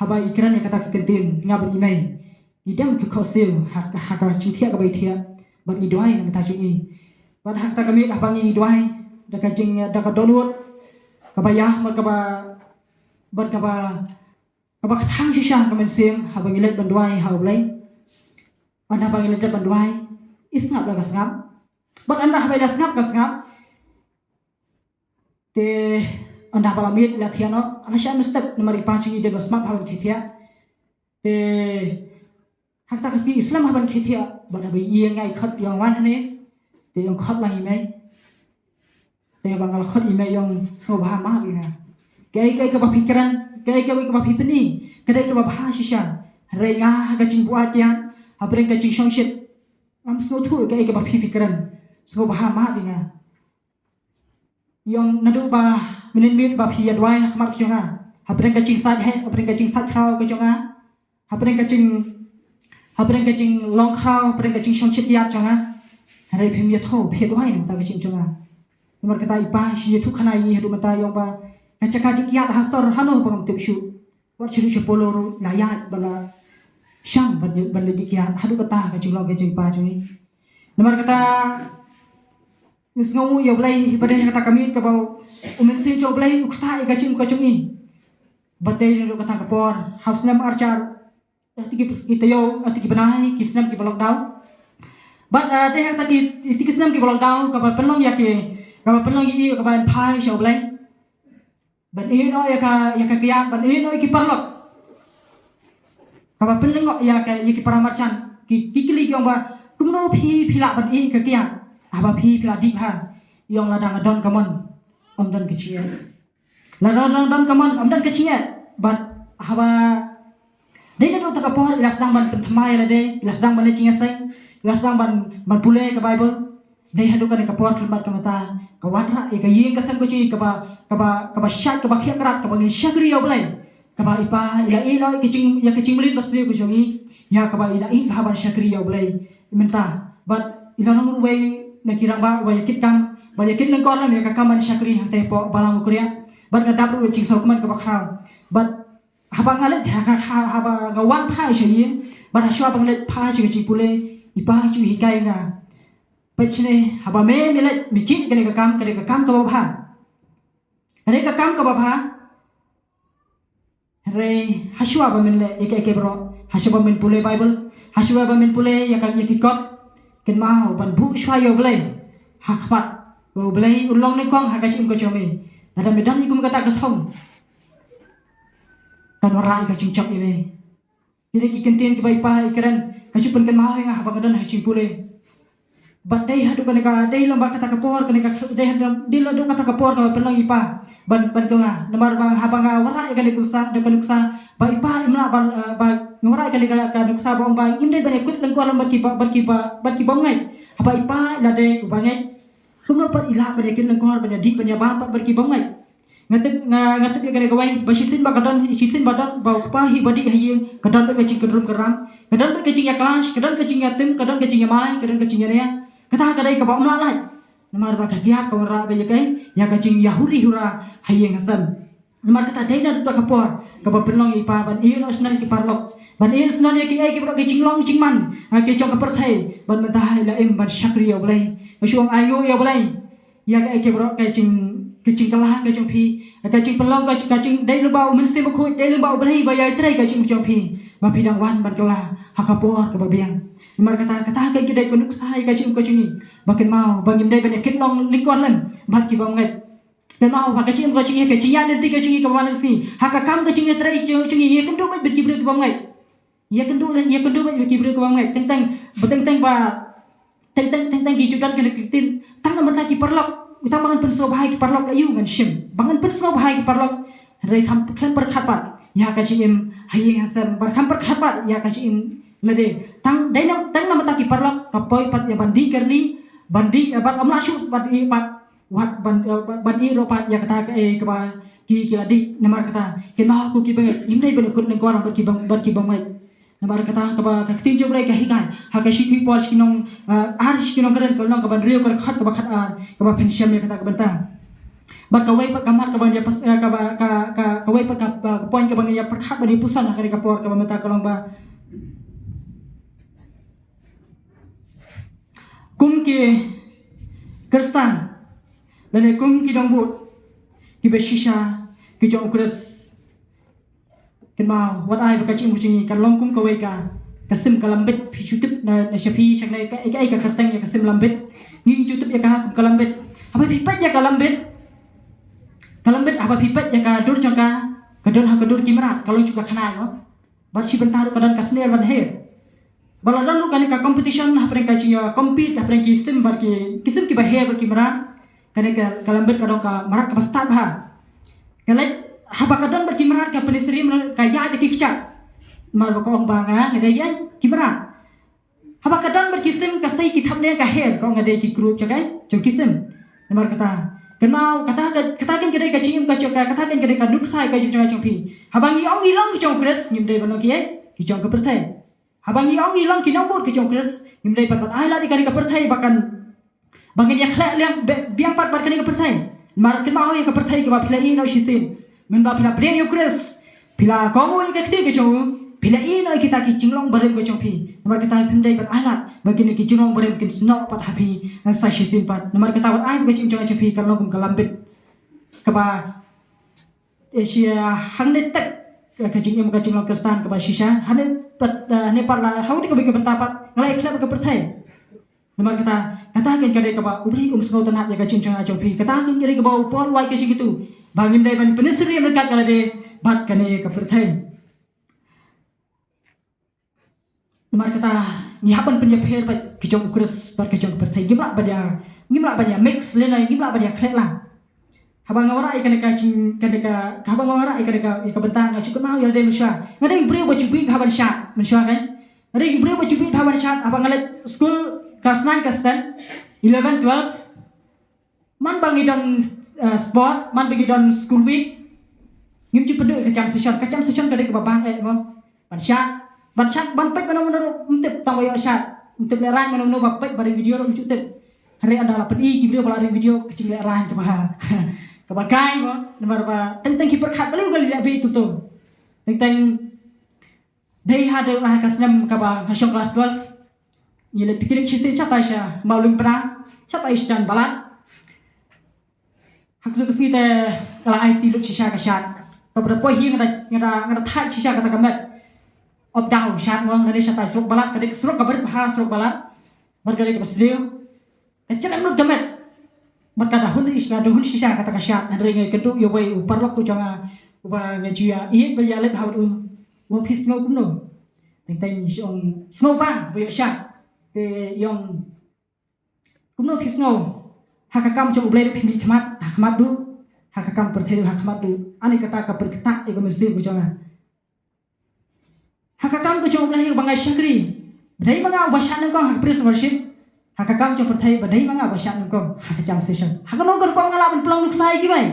Haba i kren ïa kata ka kyntien, nga bad i mei, i dang ka khohsiew ha ka, ha ka jingthiah kaba i thiah. Bad i duwai na ka bynta jong i. Bad ha kata ka miet haba ngi duwai da ka jing, da ka dohnud kaba ïa, bad kaba, bad kaba, kaba kthang shisha ka mynsiem haba ngi leit ban duwai ha U Blei. Ynda haba ngi leit ban duwai, i sngap la ka sngap. Bad ynda haba i la sngap ka sngap. Te ynda ba la miet la thiah noh, la shah mynstep namar i pa jong i dei ba smat ha ban khie thiah. Te ha kata ka sngi i slem ha ban khie thiah, bad haba i ïeng nga i khot ïong wan hangne. Te ïong khot lang i mei. Te haba nga la khot i mei ïong sngewbha map ïa nga. Kaei kaei kaba phi kren, kaei kaei kaba phi pyni, ka dei kaba bha shisha. Hynrei nga ha ka jingbuaid ïa, hapdeng ka jingshongshit, ngam sngewthuh kaei kaba phi phi kren. Sngewbha map ïa nga. Ïong naduh ba mynnin miet ba phi ïa duwai ha khmat ka jong nga. Hapdeng ka jingsaid heh, hapdeng ka jingsaid khraw ka jong nga. Hapdeng ka jing, hapdeng ka jinglong khraw, hapdeng ka jingshongshit ïa jong nga. Hynrei phim ïathuh, phi ïa duwai na ka bynta ka jingim jong nga. Namar kata i pa, shu ïathuh khana ïa ngi haduh mynta ïong ba ka jaka dih kiad ha sor hano ba ngam tip shuh. Wat shu dih sha Polo ruh la ïaid ba la shang ban, ban leit dih kiad haduh kata ka jinglong ka jong i pa jong ngi. Namar kata ngi sngew ïa U Blei ba dei ha kata ka miet kaba u Mynsiem jong U Blei u ktah ïa ka jingim ka jong ngi. Ba dei naduh kata ka por ha u snem arhajar, ha kti ki, ki taïew, ha kti ki bnai, ki snem kiba lockdown. Bad, eh, dei ha kata ki, ki snem kiba lockdown kaba pynlong ïa ki, kaba pynlong ïa i kaba phai sha U Blei. Ban ïehnoh ïa ka, ïa ka kiad, ban ïehnoh ïa ki paralok. Kaba pynlong ïa ka, ïa ki para marjan. Ki, ki kylli ki ong ba kumno phi, phi lah ban ïeh ka kiad. Haba phi, phi lah dih bha. Ïong lada nga don ka mon, ym don ka jingeh. Lada nga don ka mon, ym don ka jingeh. Bad haba dei naduh kata ka por i la sdang ban pynthymmai ïa lade, i la sdang ban leit jingïaseng, i la sdang ban, ban pule ka Baibl. Dei haduh kane ka por khlem bad ka mynta ka wanrah ïa ka ïing ka sem ka jong i kaba, kaba, kaba shait, kaba khiah krad, kaba ngin shakri ïa U Blei. Kaba i pa i la ïehnoh ïa ka jing, ïa ka jingmlien basniew ka jong i, ïa kaba i la ïeh bha ban shakri ïa U Blei. Mynta bad i la long ruh uwei na ki rangbah uba ïa kit kam, ba ïa kit lyngkor lem ïa ka kam ban shakri hangtei hapoh Balang Ukriah. Bad nga dap ruh ïa ka jingsngewkmen kaba khraw. Bad haba nga leit ha, ha, ha, haba nga wan phai sha ïing, bad hashwa ba nga leit phai sha ka jingpule, i pa i ju hikai nga. Peit shane, haba me, me leit me jied kane ka kam, kane ka kam kaba bha. Kane ka kam kaba bha. Hynrei hashwa ba men leh ïa kaei kaei baroh, hashwa ba men pule Baibl, hashwa ba men pule ïa ka, ïa ki kot, kynmaw ban buh shwa ïa U Blei ha khmat, ba U Blei un long nyngkong ha ka jingim ka jong me. Lada me don ïa kum kata ka thong, kan wanrah ïa ka jingjop ïa me. Kine ki kyntien kiba i pa i kren, ka ju pynkynmaw ïa nga haba nga don ha ka jingpule. Bad dei haduh kane ka, dei lem bad kata ka por, kane ka, dei haduh, dei haduh kata ka por kaba pynlong i pa ban, ban kylla. Namar ba haba nga wanrah ïa kane ka nuksa, da ka nuksa ba i pa im lah ban, eh, ba nga wanrah ïa kane ka, ka nuksa ba ong ba ngim dei ban ïakut lyngkor lem bad ki ba, bad ki ba, bad ki bym ngeit. Haba i pa i la dei u bangeit, kumno pat i lah ban ïakut lyngkor, ban ïadih, ban ïabam pat bad ki bym ngeit? Nga tip, nga, nga tip ïa kane kawei, ba shisien ba ka don, shisien ba don, ba u kpa hi ba dih ha ïing, ka don beit ka jingkynrum kynram, ka don beit ka jingïakhlash, ka don ka jingïatim, ka don ka jingïamai, ka don ka jingïania. Kata ka dei kaba ym lah lait. Namar ba ka kiad ka wanrah beit ïa kaei, ïa ka jingïahuri hura ha ïing ha sem. Namar kata dei na kata ka por kaba pynlong i pa ban ïehnoh syndon ïa ki paralok, ban ïehnoh syndon ïa kiei kiei baroh ki jinglong jingman, ha ki jong ka pyrthei, ban mynta i la im ban shakri ïa U Blei. Nga shu ong ainguh ïa U Blei ïa kaei kaei baroh ka jing, ka jingkylla ka jong phi, ka jingpynlong ka, ka jing, dei lyngba u Mynsiem Bakhuid, dei lyngba U Blei ba ïai trei ka jing jong phi, ba phi dang wan ban kylla ha ka por kaba biang. Namar kata, kata ka dei ka nuksa ïa ka jing ka jong ngi, ba kynmaw ba ngim dei ban ïakit lyngkor lem bad ki bym ngeit. Kynmaw ba ka jing ka jong ngi, ka jingïaid lynti ka jong ngi kaba man la ka sngi, ha ka kam ka jingïatrei jong, jong ngi, ïakynduh beit bad ki briew ki bym ngeit. Ïakynduh leh, ïakynduh beit bad ki briew ki bym ngeit. Teng teng, ba teng teng, teng teng ki ju don kane ka ktien. Tang namar ta ki paralok, tang ba ngan pynsngewbha ïa ki paralok, la ïoh ngan shim. Ba ngan pynsngewbha ïa ki paralok, Hynrei kham khlem pyrkhat pat ïa ka jingim ha ïing ha sem, bad kham pyrkhat pat ïa ka jingim lade. Tang dei na, tang namar ta ki paralok ka poi pat ïa ban dih kyrni, ban dih, eh, bad ym lah shuh ban dih pat, wat ban, eh, ban, ban dih ruh pat ïa kata kaei kaba ki, ki la dih. Namar kata, kynmaw ko ki bangeit, ngim dei ban ïakut lyngkor bad ki bang, bad ki bangmait. Namar kata kaba ka ktien jong U Blei ka hikai ha ka Shi Kynrad por, shi kynong, eh, ar, shi kynong kren, ka lynnong kaba hynriew, ka dkhot kaba khatar, kaba phin shem ïa kata ka bynta. Bad kawei pat ka mat kaba ngi ïa pas, eh, kaba, ka, ka, kawei pat ka, ka point kaba ngi ïa pyrkhat bad ïa puson ha kane ka por kaba mynta ka long ba kum ki Khristan lane kum ki nongbud kiba shisha ki jong U Khrist. Kynmaw, wat ai ba ka jingim ka jong ngi kan long kum kawei ka, ka sim ka lambit, phi ju tip na, na sha phi sha kane ka, ka, ka kyrteng ïa ka sim lambit. Ngi ju tip ïa ka kum ka lambit. Haba phi peit ïa ka lambit, ka lambit haba phi peit ïa ka dur jong ka, ka don ha ka dur ki mrad, ka long ju ka khnai mo. Bad shi bynta ruh ka don ka snier ban her. Ba la don ruh kane ka competition hapdeng ka jingïa compete hapdeng ki sim bad ki, ki sim kiba her bad ki mrad. Kane ka, ka lambit ka don ka mrad kaba stad bha. Ka leit haba ka don bad ki mrad ka pynsyriem ka ïaid da ki kjat. Namar ba ka ong ba nga, nga dei ïa ki mrad. Haba ka don bad ki sim ka sei ki thapniang ka her, ka ong nga dei ki group jong ka, jong ki sim. Namar kata, kynmaw, kata ka, kata kan ka dei ka jingim ka jong ka, kata kan ka dei ka nuksa ka jong, jong, jong phi. Haba ngi ong ngi long ki jong U Khrist, ngim dei ban long ki, eh, ki jong ka pyrthei. Haba ngi ong ngi long ki nongbud ki jong U Khrist, ngim dei ban, ban ai lad ïa kane ka pyrthei ba kan, ba ngin ïa khleh liang, be-, biang pat bad kane ka pyrthei. Namar kynmaw ïa ka pyrthei kaba phi la ïehnoh shisien. Mynba phi la pdiang ïa U Khrist, phi la kohnguh ïa ka ktien ka jong u, phi la ïehnoh ïa kita ki jinglong barim ka jong phi. Namar kata phim dei ban ai lad ba kine ki jinglong barim kin snoh pat ha phi, eh, sa shisien pat. Namar kata wat ai ba ka jingim jong phi kan long kum ka lambit kaba eh, shisha hangne tek, eh, ka jingim ka jinglong Khristan kaba shisha, hangne pat, eh, hangne pat la, ha kawei ka bynta pat, nga la ïakhleh bad ka pyrthei. Namar kata, kata kan ka dei kaba U Blei um sngewtynnat ïa ka jingim jong nga jong phi. Kata kan ka dei kaba u Paul u ai ka jingkyntu ba ngim dei ban pynsyriem ryngkat ka lade bad kane ka pyrthei. Namar kata, ngi hap ban pynïapher bad ki jong U Khrist bad ki jong ka pyrthei. Ngim lah ban ïa, ngim lah ban ïa mix lane ngim lah ban ïa khleh lang. Haba nga wanrah ïa kane ka jing, kane ka, haba nga wanrah ïa kane ka, ïa ka bynta nga ju kynmaw ïa lade mynshuwa. Nga dei u briew ba ju bieit bha ban shad mynshuwa, kan? Nga dei u briew ba ju bieit bha ban shad, haba nga leit skul klas nine, klas ten, eleven, twelve. Man ba ngi don, eh, sport, man ba ngi don school week, ngim ju pynduh ïa ka jam session, ka jam session ka dei kaba bang eh mo. Ban shad, ban shad, ban peit mano mano ruh ym tip, tang ba ïoh shad. Ym tip lehraiñ mano mano, ba peit ba ring video ruh ym ju tip. Hynrei ynda la pyni ki briew ba la ring video, ka jinglehraiñ kaba, kaba kai mo. Namar ba teng teng ki pyrkhat balei u Galilea bieit tum tum. Teng teng dei ha, dei ha ka snem kaba nga shong klas twelve. Ngi leit picnic shisien shatai sha Mawlyngpra, shatai sha Jan Balat. Ha katu ka sngi te nga la aiti lut shisha ka shad. Kaba da poi hi nga da, nga da, nga da thait shisha kata ka met. Ap daw shad, nga ong lane shatai surok Balat, ka dei ka surok kaba rit bha, surok Balat. Bad ka dei kaba sniew. Ka jrem lut ka met. Bad ka da hun shisha, da hun shisha kata ka shad. Hynrei nga ïakynduh ïa uwei u paralok u jong nga, uba nga ju ïa ïeit bad ïa leit ha u, u ong, phi sngew kumno? Teng teng i ong sngew bang ba ïoh shad. Te i ong kumno phi sngew? Ha ka kam jong U Blei ruh phi mih khmat, ha khmat duh. Ha ka kam pyrthei ruh ha khmat duh. Ani kata ka pyrkhat ïa ka mynsiem ka jong nga. Ha ka kam ka jong U Blei ba nga shakri, ba dei ma nga uba shad nyngkong ha ka praise and worship. Ha ka kam jong pyrthei ba dei ma nga uba shad nyngkong ha ka jam session. Ha kano ka rukom nga lah ban pynlong nuksa ïa kiwei?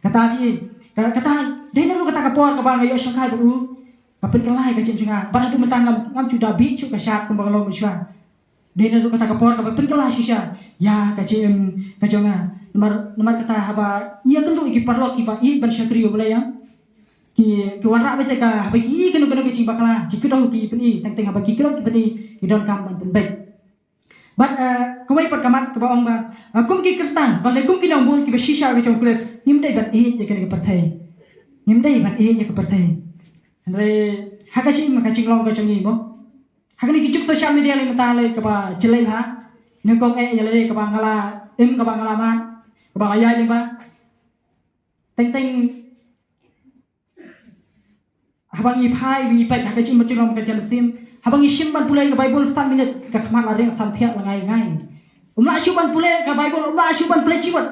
Kata phi, ka, kata, dei na ruh kata ka por kaba nga ïoh shongkai bad u, ka pynkylla ïa ka jingim jong nga. Bad haduh mynta ngam, ngam ju da bieit shuh ka shad kumba nga long mynshuwa. Dei na ruh kata ka por kaba pynkylla shisha ïa ka jingim ka jong nga. Namar, namar kata haba ngi ïakynduh ïa ki paralok kiba ïeit ban shakri ïa U Blei, ïa ki, ki wanrah beit ka, haba ki ïohi kano kano ka jingbakla, ki kdew ki pyni, teng teng haba ki kdew ki pyni, ngi donkam ban pynbeit. Bad, eh, kawei pat ka mat kaba ong ba, eh, kum ki Khristan, bad lane kum ki nongbud kiba shisha ka jong U Khrist, ngim dei ban ïeit ïa kane ka pyrthei. Ngim dei ban ïeit ïa ka pyrthei. Hynrei ha ka jingim, ha ka jinglong ka jong ngi mo. Ha kane ka juk social media lei mynta lei kaba jyllei bha. Nyngkong eh ïa lade kaba nga la im, kaba nga la mad, kaba nga la ïaid lyngba. Teng teng haba ngi phai, ngi peit ha ka jingmut jinglong ka jingmynsiem, haba ngi shim ban pule ka Baibl san minit, ka khmat la riang san thiah la ngai ngai. Um lah shuh ban pule ka Baibl, um lah shuh ban pule jiwat.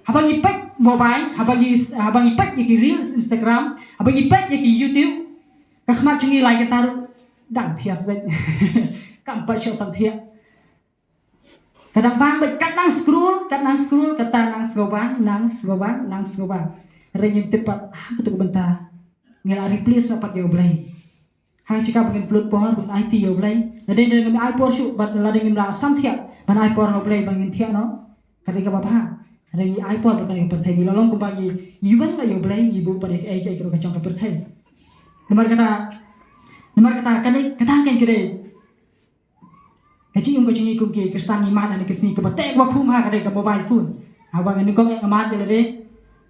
Haba ngi peit mobile, haba ngi, haba ngi peit ïa ki reels Instagram, haba ngi peit ïa ki YouTube, ka khmat jong ngi lai kynta ruh dang thiah sbek. Kam pat shuh sam thiah. Ka dang bang beit, kat nang scroll, kat nang scroll, kata nang sngewbang, nang sngewbang, nang sngewbang. Hynrei ngim tip pat ha kato ka bynta ngi la replace noh pat ïa U Blei. Ha ka jaka ba ngin pynlut por, ba ngin aiti ïa U Blei. Lada ngim ai por shuh, bad lada ngim la sam thiah ban ai por ha U Blei ba ngin thiah noh, ka dei kaba bha. Hynrei ngi ai por bad kane ka pyrthei, ngi la long kumba ngi, ngi wan la ïa U Blei, ngi buh pat ïa kaei kaei kaba ka jong ka pyrthei. Namar kata, namar kata, kane, kata kein ka dei ka jingim ka jong ngi kum ki Khristan, ngi mad ha kine ki sngi, kaba teh kaba khum ha ka dei ka mobile phone. Haba nga nyngkong eh nga mad ïa lade,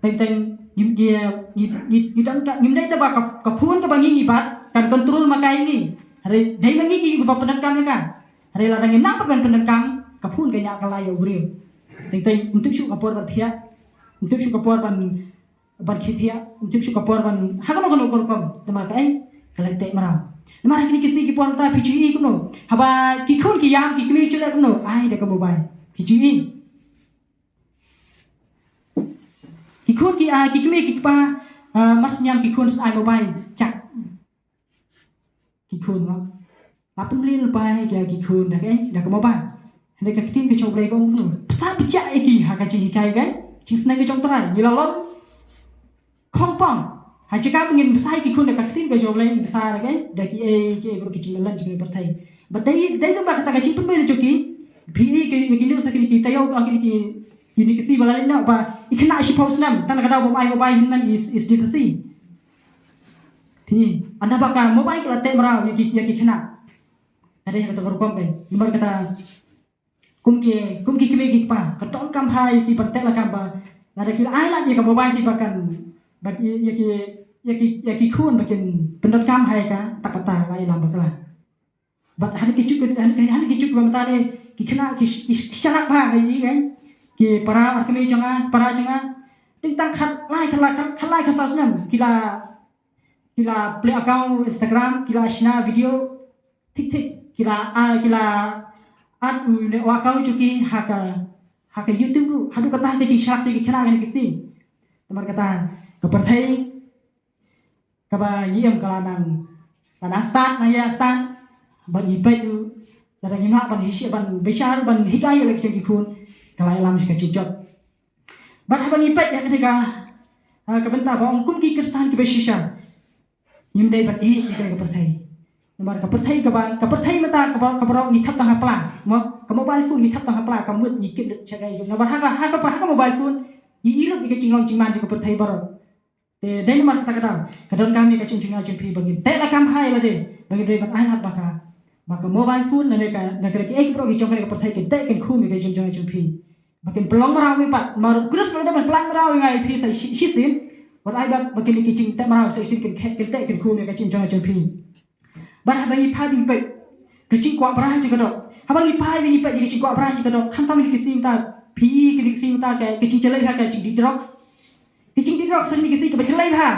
teng teng ngi, ngi, ngi, ngi, ngi dang ka, ngim dei tang ba ka, ka phone kaba ngi, ngi bat kan control ma ka ïa ngi. Hynrei dei ma ngi kiba pyndonkam ïa ka. Hynrei lada ngim nang pat ban pyndonkam, ka phone ka ñiah kylla ïa u briew. Teng teng ym tip shuh ka por ban thiah, ym tip shuh ka por ban ban khie thiah, ym tip shuh ka por ban ha kano kano ka rukom. Namar kaei? Ka leit teh mraw. Namar ha kine ki sngi ki por mynta phi ju ïohi kumno, haba ki khun ki ïam, ki kmie ki ju leh kumno? Ai da ka mobile. Phi ju ïohi? Ki khun ki, ah, ki kmie ki kpa, ah, mar shu ïam ki khun ai mobile, jak. Ki khun, mo, la pynmlien lypa ïa ki khun da kaei? Da ka mobile. Hynrei ka ktien ka jong U Blei ka ong kumno? Pynshai pynjah ïa ki ha ka jinghikai, ka jingsneng ka jong U Trai. Ngi la long khongpong. Ha jaka ba ngin bsa ïa ki khun da ka ktien ka jong U Blei, ngin bsa da kaei? Da kiei kiei baroh ki jingïalang jong ka pyrthei. Bad dei, dei namar kata ka jingpynmlien jong ki. Phi ïohi ïa ki news ha kine ki taïew, ha kine ki, kine ki sngi ba la leit noh, ba i khynnah shiphew snem, tang na ka daw bym ai mobile hynmen i, i sdie phasi. Phi, ynda ba ka mobile ka la teh mraw ïa ki, ïa ki khynnah. Ka dei ha kata ka rukom, phi. Namar kata, kum ki, kum ki kmie ki kpa, ka donkam bha ïa ki ban teh lakam ba lada ki la ai lad ïa ka mobile, ki ba kan, ba ki, ïa ki, ïa ki, ïa ki khun ba kin pyndonkam ha ïa ka, ta kata la ïalam bakla. Bad ha kine ki juk, ha kine, ha kine ki juk ba mynta ne, ki khynnah ki, ki, ki shalak bha, ki, ki, ki para ar kmie jong nga, para jong nga. Teng tang khatlai, khatlai, khatlai, khatsaw snem ki la, ki la plie account Instagram, ki la shna video. Thik thik, ki la, ah, ki la add u ne u account jong ki ha ka, ha ka YouTube ruh. Haduh katta ka jingshalak jong ki khynnah kine ki sngi. Namar kata ka pyrthei kaba ngi im ka la nang, la nang stad, nang ïa stad. Bad ngi peit ruh, lada ngim lah ban hikai, ban bishar, ban hikai ïa la ki jong ki khun, ka la ïalam sha ka jingjot. Bad haba ngi peit ïa kane ka, ah, ka bynta ba ong kum ki Khristan kiba shisha, ngim dei ban ïeit ïa kane ka pyrthei. Namar ka pyrthei kaba, ka pyrthei mynta kaba, ka baroh ngi thep tang ha pla. Mo, ka mobile phone ngi thep tang ha pla, ka mut ngi kit lut shaei. Namar ha ka, ha ka, ha ka mobile phone ngi ïohi lut ïa ka jinglong jingman jong ka pyrthei baroh. Te dei namar kata ka daw, ka donkam ïa ka jingim jong nga jong phi ba ngin teh lakam ha ïa lade, ba ngin dei ban ai lad ba ka, ba ka mobile phone, lane ka, lane ka, kiei ki baroh ki jong kane ka pyrthei kin teh kin khum ïa ka jingim jong nga jong phi. Ba kin pynlong mraw ïa phi pat, namar u Khrist u la dei ban pynlong mraw ïa nga ïa phi sa shi, shisien. Wat ai ba, ba kine ki jingteh mraw sa shisien kin khet, kin teh kin khum ïa ka jingim jong nga jong phi. Bad haba ngi phai ba ngi peit ka jingkwah brai jong ka doh. Haba ngi phai ba ngi peit ka jingkwah brai jong ka doh. Khamtam kine ki sngi mynta, phi, kine ki sngi mynta ka, ka jingjlei ha ka jingdih drugs. Ka jingdih drugs kine ki sngi kaba jlei bha.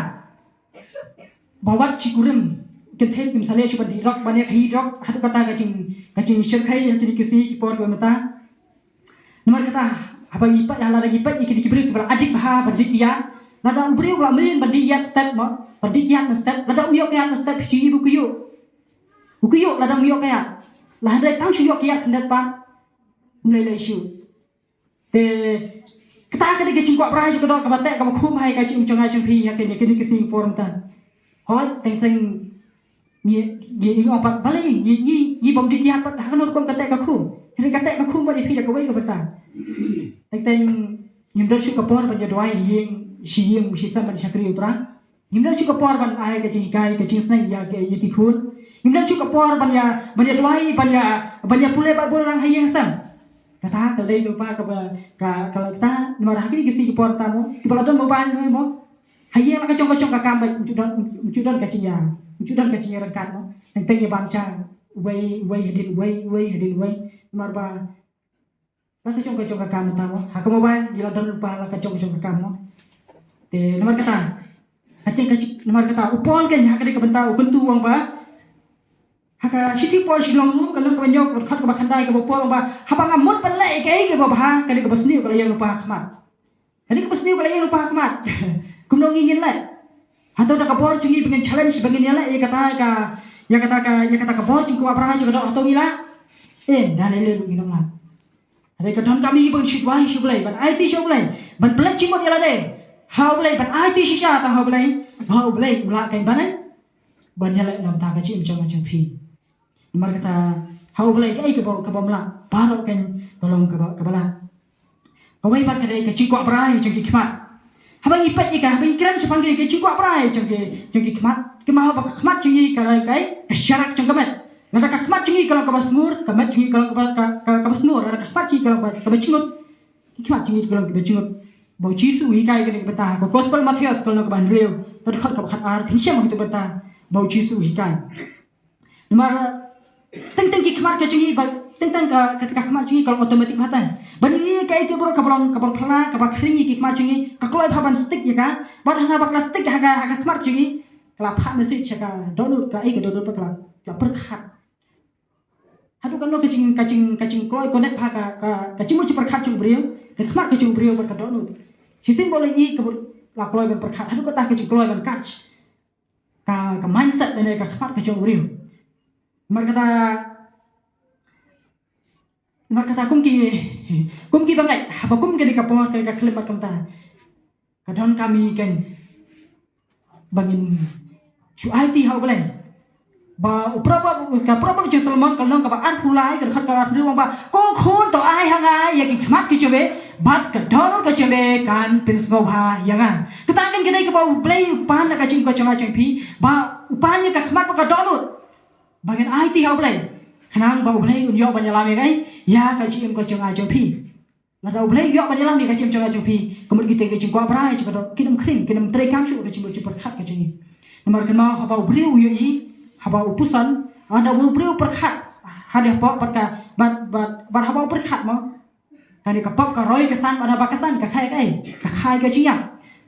Ba wat shi kurim, kynthei kim sa leh shuh ban dih drug, ban ïa khaïi drug, haduh katta ka jing, ka jingshyrkhei ha kine ki sngi ki por kiba mynta. Namar kata, haba ngi peit, lada ngi peit ïa kine ki briew kiba la addict bha ban dih ïa. Lada u briew u la mlien ban dih ïa step, mo, ban dih ïa step, lada um ïoh ïa step, phi ju ïohi ba u kyiuh. U kyiuh lada um ïoh ïa. Lada tang shu ïoh ïa khyndiat pat, um lei lei shuh. Te kata ka dei ka jingkwah brai jong ka doh kaba teh kaba khum ha ka jingim jong nga jong phi ha kine, kine ki sngi por mynta. Hooid, teng teng ngi, ngi, ngi ong pat balei ngi, ngi, ngi bym dih kiad pat, ha kano rukom ka teh ka khum. Hynrei ka teh ka khum bad ïa phi da kawei ka bynta. Teng teng ngim don shuh ka por ban ïa duwai ïing shi ïing shi sem ban shakri U Trai. Ngim don shuh ka por ban ai ka jinghikai ka jingsneng ïa ki, ïa ki khun. Ngim don shuh ka por ban ïa, ban ïa duwai, ban ïa, ban ïa pule Baibl lang ha ïing ha sem. Kata ka dei ka lypa kaba, ka, ka la kata, namar ha kine ki sngi ki por mynta mo, kiba la don mobile mo, mo. Ha ïing la ka jong ka jong ka kam bad ym ju don, ym ju don ka jingïa, ym ju don ka jingïaryngkat mo. Teng teng ïa bam ja uwei, uwei hadien uwei, uwei hadien uwei. Namar ba la ka jong ka jong ka kam mynta mo. Ha ka mobile ngi la don lypa la ka jong ka jong ka kam mo. Te namar kata, ka jing ka jing, namar kata u Paul kein ha kane ka bynta u kyntu u ong ba, ha ka shithi Paul sha ki nong Rom ka lynnong kaba hynñiew ka dkhot kaba khyndai kaba u Paul u ong ba, haba nga mut ban leh kaei kaba bha, ka dei kaba sniew ka la ïeng lypa ha khmat. Kane ka ba sniew ka la ïeng lypa ha khmat. Kumno ngi ngin leh? Hato da ka bor jong ngi ba ngin challenge, ba ngin ïaleh ïa kata ka, ïa kata ka, ïa kata ka bor jong u Abraham jong ka doh, hato ngi lah? Em, da lei lei ruh ngin ym lah. Hynrei ka donkam ïa ngi ban shu duwai sha U Blei, ban aiti sha U Blei, ban pynleit jingmut ïa lade ha U Blei, ban aiti shisha tang ha U Blei, ba U Blei u lah kein ban ai, ban ïaleh na ka bynta ka jingim jong nga jong phi. Namar kata ha U Blei kaei kaba, kaba ym lah, baroh kein ka long kaba, kaba lah. Kawei pat ka dei ka jingkwah brai jong ki khmat. Haba ngi peit ïa ka, haba ngi kren shaphang kane ka jingkwah brai jong ki, jong ki khmat, kynmaw ba ka khmat jong ngi ka long kaei, ka sharak jong ka met. Lada ka khmat jong ngi ka long kaba sngur, ka met jong ngi ka long kaba, ka, ka, kaba sngur. Lada ka khmat jong ngi ka long kaba, kaba jngut, ki khmat jong ngi ki long kiba jngut. Ba U Jisu u hikai kane ka bynta ha ka Gospel Mathaios ka lynnong kaba hynriew, ka dkhot kaba khatar, phin shem ha kata ka bynta ba U Jisu u hikai. Namar teng teng ki khmat ka jong ngi, ba teng teng ka, ka, ka khmat jong ngi ka long automatic bha te. Ban ïohi ïa kaei kaba, kaba long, kaba phylla, kaba khring ïa ki khmat jong ngi, ka kloi bha ban stick ïa ka. Bad haba ka la stick ha ka, ha ka khmat jong ngi, ka la phah message sha ka dohnud, kaei ka dohnud pat ka la, ka la pyrkhat. Haduh katno ka jing, ka jing, ka jingkloi connect bha ka, ka, ka jingmut jingpyrkhat jong u briew, ka khmat ka jong u briew bad ka dohnud. Shisien ba u la ïohi ka mut la kloi ban pyrkhat, haduh katta ka jingkloi ban catch ka, ka mindset lane ka khmat ka jong u briew. Namar kata, namar kata kum ki, kum ki bangeit, haba kum kane ka por, kane ka khyllem bad kumta, ka donkam ïa ngi kein ba ngin shu aiti ha U Blei. Ba u proverb, ka Proverb jong u Solomon ka lynnong kaba arphew lai, ka dkhot kaba arphew hynriew, u ong ba, ko khun, to ai ha nga ïa ki khmat ki jong me, bad ka dohnud ka jong me kan pynsngewbha ïa nga. Kata kein ka dei kaba U Blei u pan ha ka jingim ka jong nga jong phi, ba u pan ïa ka khmat bad ka dohnud ba ngin aiti ha U Blei, khnang ba U Blei un ïoh ban ïalam ïa ka, ïa ka jingim ka jong nga jong phi. Lada U Blei u ïoh ban ïalam ïa ka jingim jong nga jong phi, ka mut kita ki jingkwah brai jong ka doh kin ym khring, kin ym treikam shuh ka jingmut jingpyrkhat ka jong ngi. Namar kynmaw, haba u briew u ïohi, haba u puson, haba u briew u pyrkhat haduh hapoh bad ka, bad, bad, bad haba u pyrkhat mo, kane ka pop ka roi ka san, bad haba ka san ka kha ïa kaei, ka kha ïa ka jingïap.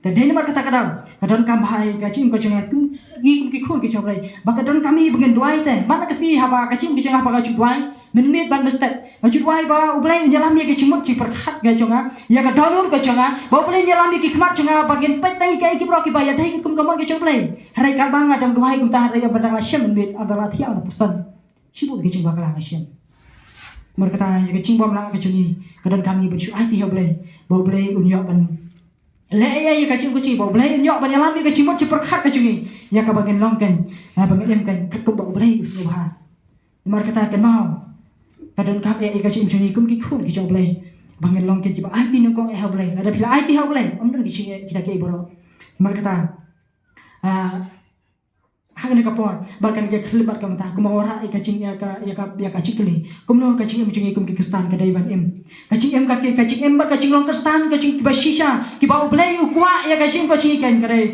Te dei namar kata ka daw ka donkam bha ïa ka jingim ka jong nga, kum ngi, kum ki khun ki jong U Blei, ba ka donkam ïa ngi ba ngin duwai te. Bad na ka sngi haba ka jingim ka jong nga, haba nga ju duwai mynmiet bad mynstep, nga ju duwai ba U Blei un ïalam ïa ka jingmut jingpyrkhat ka jong nga, ïa ka dohnud ka jong nga, ba U Blei un ïalam ïa ki khmat jong nga ba ngin peit tang ïa kaei, ki briew kiba ïadei katkum ka mon ka jong U Blei. Hynrei katba nga dang duwai kumta, hynrei ynda nga la shem mynmiet, ynda nga la thiah, nga puson, shibun ki jingbakla nga shem. Namar kata ïa ka jingbymlah ka jong ngi ka donkam ïa ngi ban shu aiti ha U Blei, ba U Blei un ïoh ban leh ïa ka jingim ka jong ngi, ba U Blei un ïoh ban ïalam ïa ka jingmut jingpyrkhat ka jong ngi, ïa kaba ngin long kein, ïa ba ngin im kein katkum ba U Blei u sngewbha. Namar kata kynmaw, ka donkam eh ïa ka jingim jong ngi kum ki khun ki jong U Blei, ba ngin long kein kiba aiti nyngkong eh ha U Blei. Lada phi la aiti ha U Blei, ym don ki jingeh kita kiei baroh. Namar kata, ah, ha kane ka por bad kane ka khyllem bad kumta, kumba nga wanrah ïa ka jing, ïa ka, ïa ka, ïa ka jingkylli, kumno ka jingim jong ngi kum ki Khristan ka dei ban im? Ka jingim ka, ka jingim bad ka jinglong Khristan ka jong ngi kiba shisha, kiba U Blei u kwah ïa ka jingim ka jong ngi kein ka dei,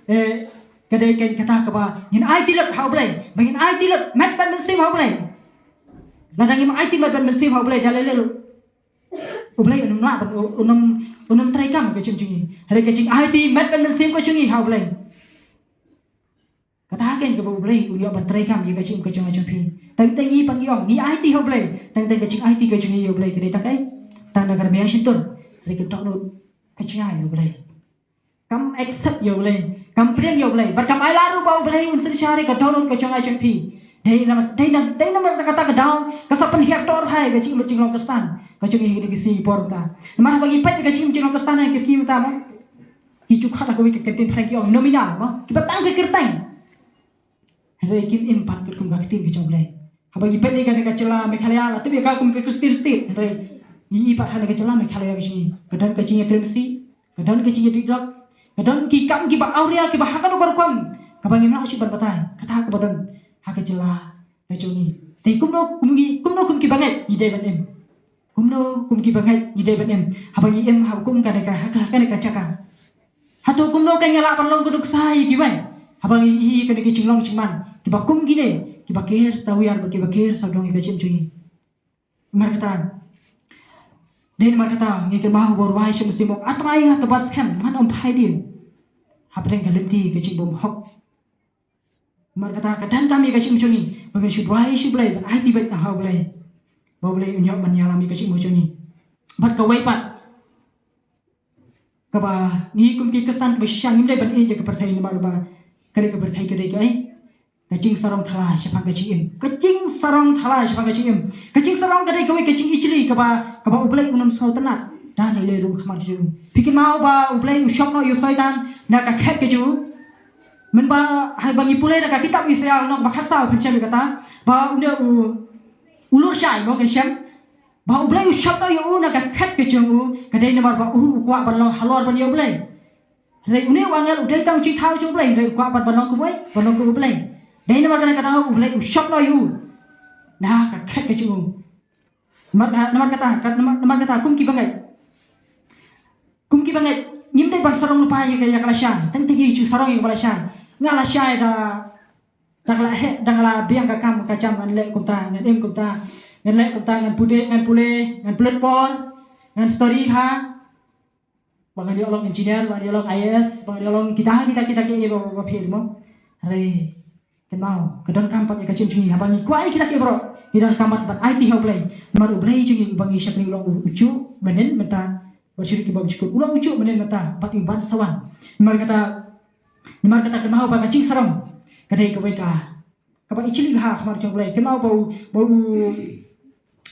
eh, ka dei kein kata kaba ngin aiti lut ha U Blei, ba ngin aiti lut met bad mynsiem ha U Blei. Lada ngim aiti met bad mynsiem ha U Blei, da lei lei ruh U Blei un ym lah, un ym, un ym treikam ka jingim jong ngi. Hynrei ka jingaiti met bad mynsiem ka jong ngi ha U Blei, kata kein kaba U Blei u ïoh ban treikam ïa ka jingim ka jong nga jong phi. Teng teng ngi pat ngi ong ngi aiti ha U Blei, teng teng ka jingaiti ka jong ngi ïa U Blei ka dei tang kaei? Tang da ka rmiang shyntur, hynrei ka dohnud ka jngai ïa U Blei. Kam accept ïa U Blei, kam pdiang ïa U Blei, bad kam ailad ruh ba U Blei un synshar ïa ka dohnud ka jong nga jong phi. Dei namar, dei namar, dei namar kata ka daw ka sa pynhiar dor bha ïa ka jingim jinglong Khristan ka jong ngi ha kine ki sngi por mynta. Namar haba ngi peit ïa ka jingim jinglong Khristan ha kine ki sngi mynta mo, ki ju khot ha kawei ka ktien phareng ki ong nominal mo, kiba tang ka kyrteng. Hynrei kim im pat katkum ka ktien ka jong U Blei. Haba ngi peit ïa kane ka jylla Meghalaya, la tip ïa ka kum ka Christian state, hynrei ngi i pat ha kane ka jylla Meghalaya ka jong ngi, ka don ka jingïakren sih, ka don ka jingïadih dok, ka don ki kam kiba awria kiba ha kano ka rukom kaba ngim lah shuh ban batai. Kata kaba don ha ka jylla ka jong ngi. Te kumno kum ngi, kumno kum ki bangeit ngi dei ban im? Kumno kum ki bangeit ngi dei ban im? Haba ngi im ha kum kane ka, ha ka, ha kane ka jaka, hato kumno kan ïa lah ban long ka nuksa ïa kiwei? Haba ngi i kane ka jinglong jingman, kiba kum kine kiba ker tawiar bad kiba ker sawdong ïa ka jingim jong ngi. Namar kata, dei namar kata ngi kynmaw ba u rwai sha mynsiem u ong, A Trai, nga to bat skhem, ngan ym phai de hapdeng ka lynti ka jingbymhok. Namar kata ka donkam ïa ka jingim jong ngi ba ngin shu duwai sha U Blei, ban aiti beit ha U Blei, ba U Blei un ïoh ban ïalam ïa ka jingim jong ngi. Bad kawei pat, kaba ngi kum ki Khristan kaba shisha ngim dei ban ïeit ïa ka pyrthei namar ba ka dei ka pyrthei ka dei kaei? Ka jingsarong thala shaphang ka jingim. Ka jingsarong thala shaphang ka jingim. Ka jingsarong ka dei kawei ka jingijli kaba, kaba U Blei un ym sngewtynnat da lei lei ruh ha khmat jong u. Phi kynmaw ba U Blei u shop noh ïa u Soitan na ka khet ka jong u. Mynba haba ngi pule da ka kitab Isaïah lynnong ba khatsaw phin shem ïa kata ba une u, u lur shai mo kan shem. Ba U Blei u shop noh ïa u na ka khet ka jong u ka dei namar ba u, u kwah ban long halor ban ïa U Blei. Hynrei une u angel u dei tang u jingthaw jong U Blei, hynrei u kwah pat ban long kumwei, ban long kum U Blei. Dei namar kane ka daw U Blei u shop noh ïa u na ka khet ka jong u. Namar, namar kata, ka, namar, namar kata kum ki bangeit. Kum ki bangeit, ngim dei ban sarong lypa ïa ka, ïa ka lashai. Tang te ngi ju sarong ïa ka lashai. Nga lashai da, da nga la heh, da nga la biang ka kam ka jam ngan leh kumta, ngan im kumta, ngan leh kumta, ngan pule, ngan pule, ngan pule por, ngan story bha. Ba ngan ïoh long engineer, ba ngan ïoh long I A S, ba ngan ïoh long kita, kita, kita, kita, ba, ba, ba pher mo. Hynrei kynmaw, ka donkam pat ïa ka jingim jong ngi haba ngi kwah ïa kita ki baroh. Ngi donkam pat ban aiti ha U Blei. Namar U Blei jong ngi uba ngi shakri u long u, u juh mynnin mynta. Bad sha ki bym shakri u long u juh mynnin mynta bad u ban sa wan. Namar kata, namar kata kynmaw ba ka jingsarong ka dei kawei ka kaba ijli bha ha khmat jong U Blei. Kynmaw ba u, ba u,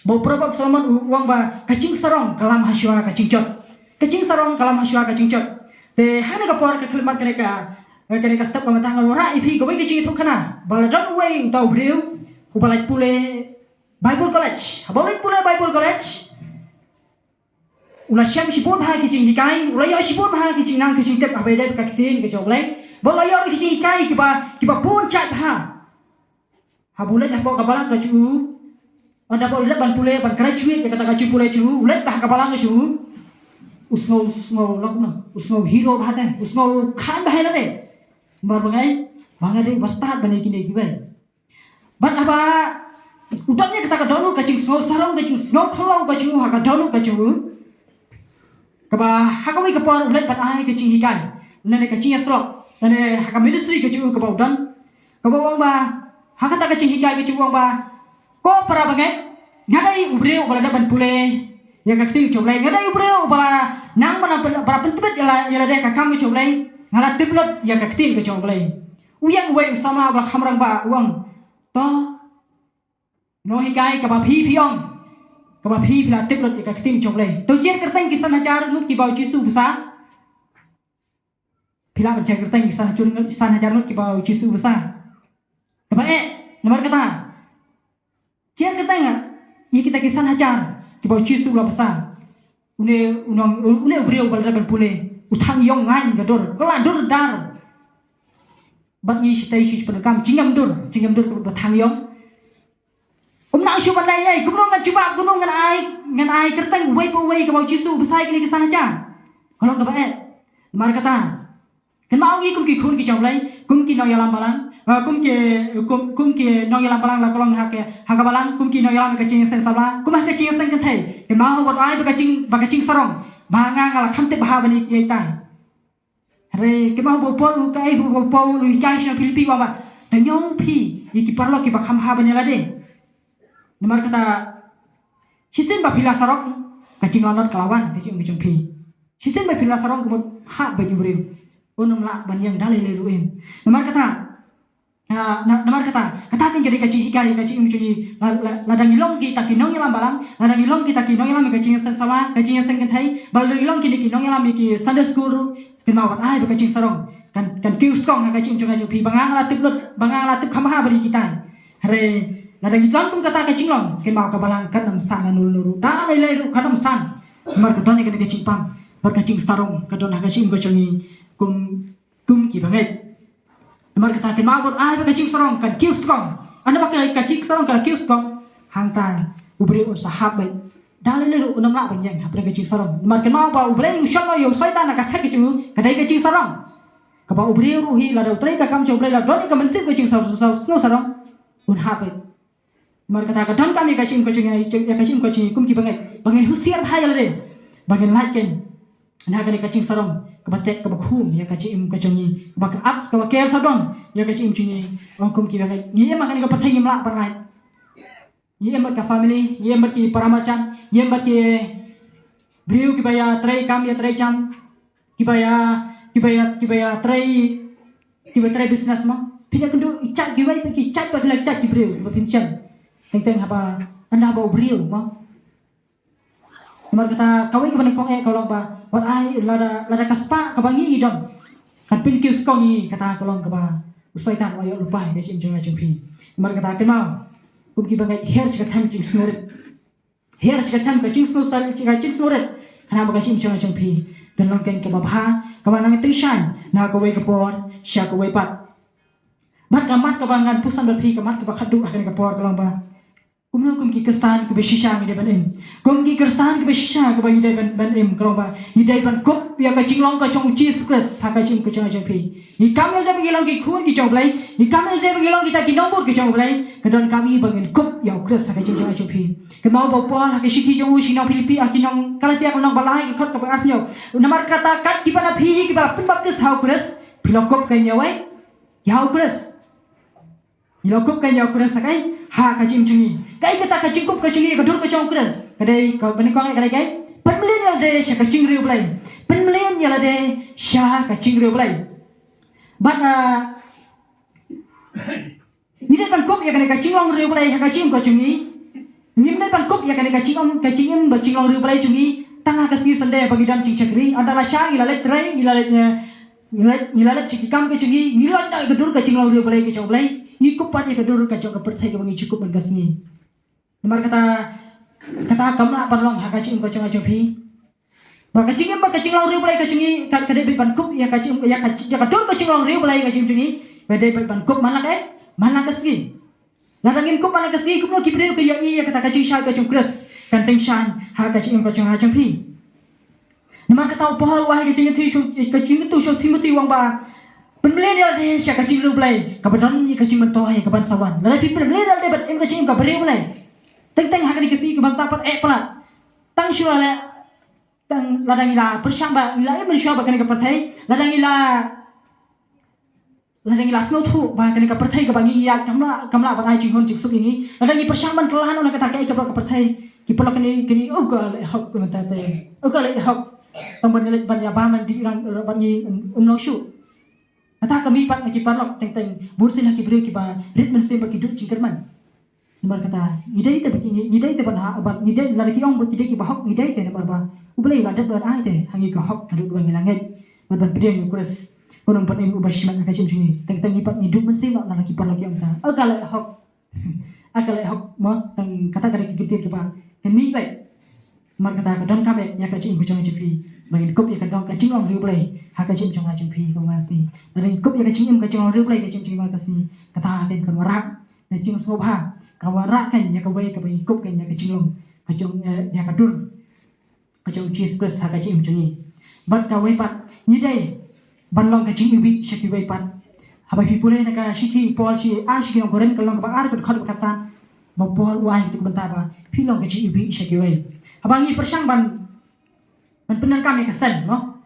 ba u Proverb Solomon u ong ba ka jingsarong ka lam ha shuwa ka jingjot. Ka jingsarong ka lam ha shuwa ka jingjot. Te ha kane ka por ka khyllipmat kane ka, kane ka step ka mynta ngan wanrah ïa phi kawei ka jingïathuhkhana ba la don uwei uta u briew uba leit pule Bible College. Haba u leit pule Bible College, u la shem shibun bha ki jinghikai, u la ïoh shibun bha ki jingnang ki jingtip haba ïadei bad ka ktien ka jong U Blei. Bad u la ïoh ki jinghikai kiba, kiba bun jait bha. Haba u leit hapoh ka balang ka jong u, haba u leit ban pule, ban graduate ïa kata ka jingpule jong u, u leit bad ka balang ka jong u, u sngew, sngew lok noh, u sngew hero bha te, u sngew khlaiñ bha ïa lade. Namar ba ngi, ba ngi dei ba stad ban ïa kine kiwei. Bad haba u don ïa kata ka dohnud ka jingsngew sarong, ka jingsngew khlaw ka jong u ha ka dohnud ka jong u. Kaba ha kawei ka por u leit ban ai ka jinghikai, lane ka jingïasyllok, lane ha ka ministry ka jong u kaba u don. Kaba u ong ba ha kata ka jinghikai ka jong u u ong ba, ko para bangeit, nga dei u briew uba la dep ban pule ïa ka ktien jong U Blei, nga dei u briew uba la nang ban, ban, ban pyntbit ïa la, ïa lade ha ka kam ka jong U Blei, nga la tip lut ïa ka ktien ka jong U Blei. U ïeng uwei u samla uba la kham rangbah u ong, to nonghikai, kaba phi phi ong, kaba phi phi la tip lut ïa ka ktien jong U Blei. To jer kyrteng ki san hajar ngut kiba u Jisu u bsa. Phi lah ban jer kyrteng ki san hajar ngut, san hajar ngut kiba u Jisu u bsa. Kaba eh, namar kata, jer kyrteng ïa kita ki san hajar kiba u Jisu u la bsa. Une, une, une u briew uba la dep ban pule, u thang ïong ngaiñ ka dur, ka la dur dar. Bad ngi shatei shu pyndonkam jingem dur, jingem dur kaba thang ïong. Um nang shu ban leh ei ei, kumno ngan jubab, kumno ngan ai, ngan ai kyrteng uwei pa uwei kaba u Jisu u bsa ïa kine ki san hajar. Ka long kaba eh. Namar kata, kynmaw ngi kum ki khun ki jong U Blei, kum ki nongïalam balang, eh, kum ki, kum, kum ki nongïalam balang la ka long ha ka, ha ka balang, kum ki nongïalam ka jingïaseng samla, kum ha ka jingïaseng kynthei. Kynmaw wat ai ba ka jing, ba ka jingsarong ba nga nga la kham tip bha ban ïa kitai. Hynrei kynmaw ba u Paul u, kaei ba u Paul u hikai sha Philippi u ong ba, da ñiew phi ïa ki paralok kiba kham bha ban ïa lade. Namar kata, shisien ba phi la sarong, ka jinglanot ka la wan, ka jingim ka jong phi. Shisien ba phi la sarong ka mut hap beit u briew. Un ym lah ban ïeng da lei lei ruh em. Namar kata, ah, na, namar kata, kata kan ka dei ka jinghikai, ka jingim jong ngi, la, la, lada ngi long kita ki nongïalam balang, lada ngi long kita ki nongïalam ïa ka jingïaseng samla, ka jingïaseng kynthei, ba lada ngi long kine ki nongïalam ïa ki Sunday school ruh, kynmaw wat ai ba ka jingsarong kan, kan kiew skong ha ka jingim jong nga jong phi, ba nga nga la tip lut, ba nga nga la tip kham bha ban ïa kitai. Hynrei lada ngi don kum kata ka jinglong, kynmaw ka balang kan ym san lano lano ruh, da lei lei ruh kan ym san. Namar ka don ïa kane ka jingpang bad ka jingsarong ka don ha ka jingim ka jong ngi kum, kum ki bangeit. Namar kata kynmaw bad ai ba ka jingsarong kan kiew skong. Ynda ba ka, ka jingsarong ka la kiew skong, hangta u briew un sa hap beit. Da lei lei ruh un ym lah ban ïeng hapdeng ka jingsarong. Namar kynmaw ba U Blei u shong noh ïa u Soitan na ka khet ka jong u, ka dei ka jingsarong. Kaba u briew ruh hi lada u trei ka kam jong U Blei, la don ïa ka mynsiem ka jingsarong, sngewsarong, un hap beit. Namar kata ka donkam ïa ka jingim ka jong ngi, ïa ka jingim ka jong ngi kum ki bangeit, ba ngin husiar bha ïa lade, ba ngin lait kein na kane ka jingsarong kaba teh kaba khum ïa ka jingim ka jong ngi, kaba ka ap kaba ker sawdong ïa ka jingim jong ngi. Ong kum ki bangeit, ngi im ha kane ka pyrthei ngim lah ban lait. Ngi im bad ka family, ngi im bad ki para marjan, ngi im bad ki briew kiba ïa trei kam ïa trei jam. Kiba ïa, kiba ïa, kiba ïa trei, kiba trei business mo. Phin ïa kynduh i jait kiwei pat ki jait pat la ki jait ki briew kiba phin shem. Teng teng haba ynda ba u briew mo. Namar kata kawei kaba nyngkong eh ka long ba wat ai lada, lada ka spah kaba ngi ngi don kan pynkiew skong ïa ngi, kata ka long kaba u Soitan u ïoh lypa ïa ka jingim jong nga jong phi. Namar kata kynmaw, kum kiba ngeit, hiar sha ka them jingsngewrit. Hiar sha ka them ka jingsngewsarong, ka jingsngewrit. Khnang ba ka jingim jong nga jong phi kan long keiñ kaba bha, kaba nang tyngshaiñ na kawei ka por sha kawei pat. Bad ka mat kaba ngan pynsan bad phi, ka mat kaba khatduh ha kane ka por ka long ba kumno kum ki Khristan kiba shisha ngi dei ban im. Kum ki Khristan kiba shisha kiba ngi dei ban, ban im ka long ba ngi dei ban kup ïa ka jinglong ka jong u Jisu Khrist ha ka jingim ka jong nga jong phi. Ngi kam ïalade ba ngi long ki khun ki jong u Blei, ngi kam ïalade ba ngi long kita ki nongbud ki jong u Blei. Ka donkam ïa ba ngin kup ïa u Khrist ha ka jingim jong nga jong phi. Kynmaw ba u Paul ha ka shithi jong u sha ki nong Philippi, ha ki nong Galatia, ka lynnong ba lai, ka dkhot kaba arphew. Namar kata kat kiba na phi kiba la pynbaptis ha u Khrist, phi la kup keiñ ïa uwei, ïa u Khrist. Ngi la kup keiñ ïa u Khrist ha keiñ ha ka jingim jong ngi. Kaei kata ka jingkup ka jong ngi, ka dur ka jong u Khrist? Ka dei kaba nyngkong eh ka dei kaei? Pynmlien ïalade sha ka jingriewblei. Pynmlien ïalade sha ka jingriewblei. Bad, ah, ngi dei ban kup ïa kane ka jinglong riewblei ha ka jingim ka jong ngi. Ngim dei ban kup ïa kane ka jingim, ka jingim ba jinglong riewblei jong ngi tang ha ka sngi Sunday ba ngi don jingshakri. Ynda la shah ngi la leit trei, ngi la leit, eh, ngi la, ngi la leit sha ki kam ka jong ngi, ngi la leit ïa ka dur ka jinglong riewblei ka jong u Blei, ngi kup pat ïa ka dur ka jong ka pyrthei kaba ngi ju kup man ka sngi. Namar kata, kata kam lah ban long ha ka jingim ka jong nga jong phi. Ba ka jingim ba ka jinglong riewblei ka jong ngi, ka, ka dei beit ban kup ïa ka jingim, ïa ka, ïa ka dur ka jinglong riewblei ka jong ngi, ka dei beit ban kup man la ka, eh, man la ka sngi. Lada ngim kup man la ka sngi, kumno ki briew kin ïohi ïa kata ka jingshai ka jong u Khrist kan tyngshaiñ ha ka jingim ka jong nga jong phi. Namar kata u Paul u ai ka jingïathuh sha, ka jingïathuh sha u Timothy u ong ba pynmlien ïalade sha ka jingriewblei kaba don ïa ka jingmyntoi kaban sa wan. Lada phi pynmlien ïalade bad im ka jingim kaba riewblei, teng teng ha kane ka sngi kaba mynta pat eh palat. Tang shuwa leh, tang lada ngi la pyrshang ba ngi la im mynshuwa bad kane ka pyrthei, lada ngi la Lada ngi la sngewthuh ba kane ka pyrthei kaba ngi ïaid kam lah, kam lah ban ai jinghun jingsuk ïa ngi. Lada ngi pyrshang ban kylla noh na kata kaei kaba ka pyrthei. Ki paralok kine, kine, oh, ka leh hok, ka mynta te. Oh, ka leh hok. Tang ban leh ban ïa ba man di rang ban ngi, um, um long shuh. Kata ka mih pat na ki paralok teng teng. Bun sien ha ki briew kiba rit mynsiem ba ki duh jingkyrmen. Namar kata, ngi dei te ba ngi, ngi dei te ban ha, ban, ngi dei, lada ki ong ba ki dei kiba hok, ngi dei te namar ba U Blei u la dep ban ai te ha ngi ka hok naduh ba ngi la ngeit bad ban pdiang ïa u Khrist. Kumno ban im uba shimet ha ka jingim jong ngi. Teng teng ngi pat ngi duh mynsiem na la ki paralok ki ong ta, "Aka leh hok." Aka leh hok mo, tang kata ka dei ka kyntien kaba kan mih beit. Namar kata ka donkam eh ïa ka jingim ka jong nga jong phi ba ngin kup ïa ka dong ka jinglong riewblei ha ka jingim jong nga jong phi kumba ngi sngew. Lada ngi kup ïa ka jingim ka jinglong riewblei ka jingim jong ngi kumba ngi sngew, kata kan wanrah na jingsngewbha, ka wanrah kan ïa kawei kaba ngi kup kan ïa ka jinglong ka jong, eh, ïa ka dur ka jong u Jisu Khrist ha ka jingim jong ngi. Bad kawei pat, ngi dei ban long ka jingiwbih sha kiwei pat. Haba phi pule na ka shithi u Paul sha, ah, sha ki nong Korinth ka lynnong kaba ar ka dkhot kaba khatsan, ba u Paul u ai kata ka bynta ba phi long ka jingiwbih sha kiwei. Haba ngi pyrshang ban, ban pyndonkam ïa ka seng, no?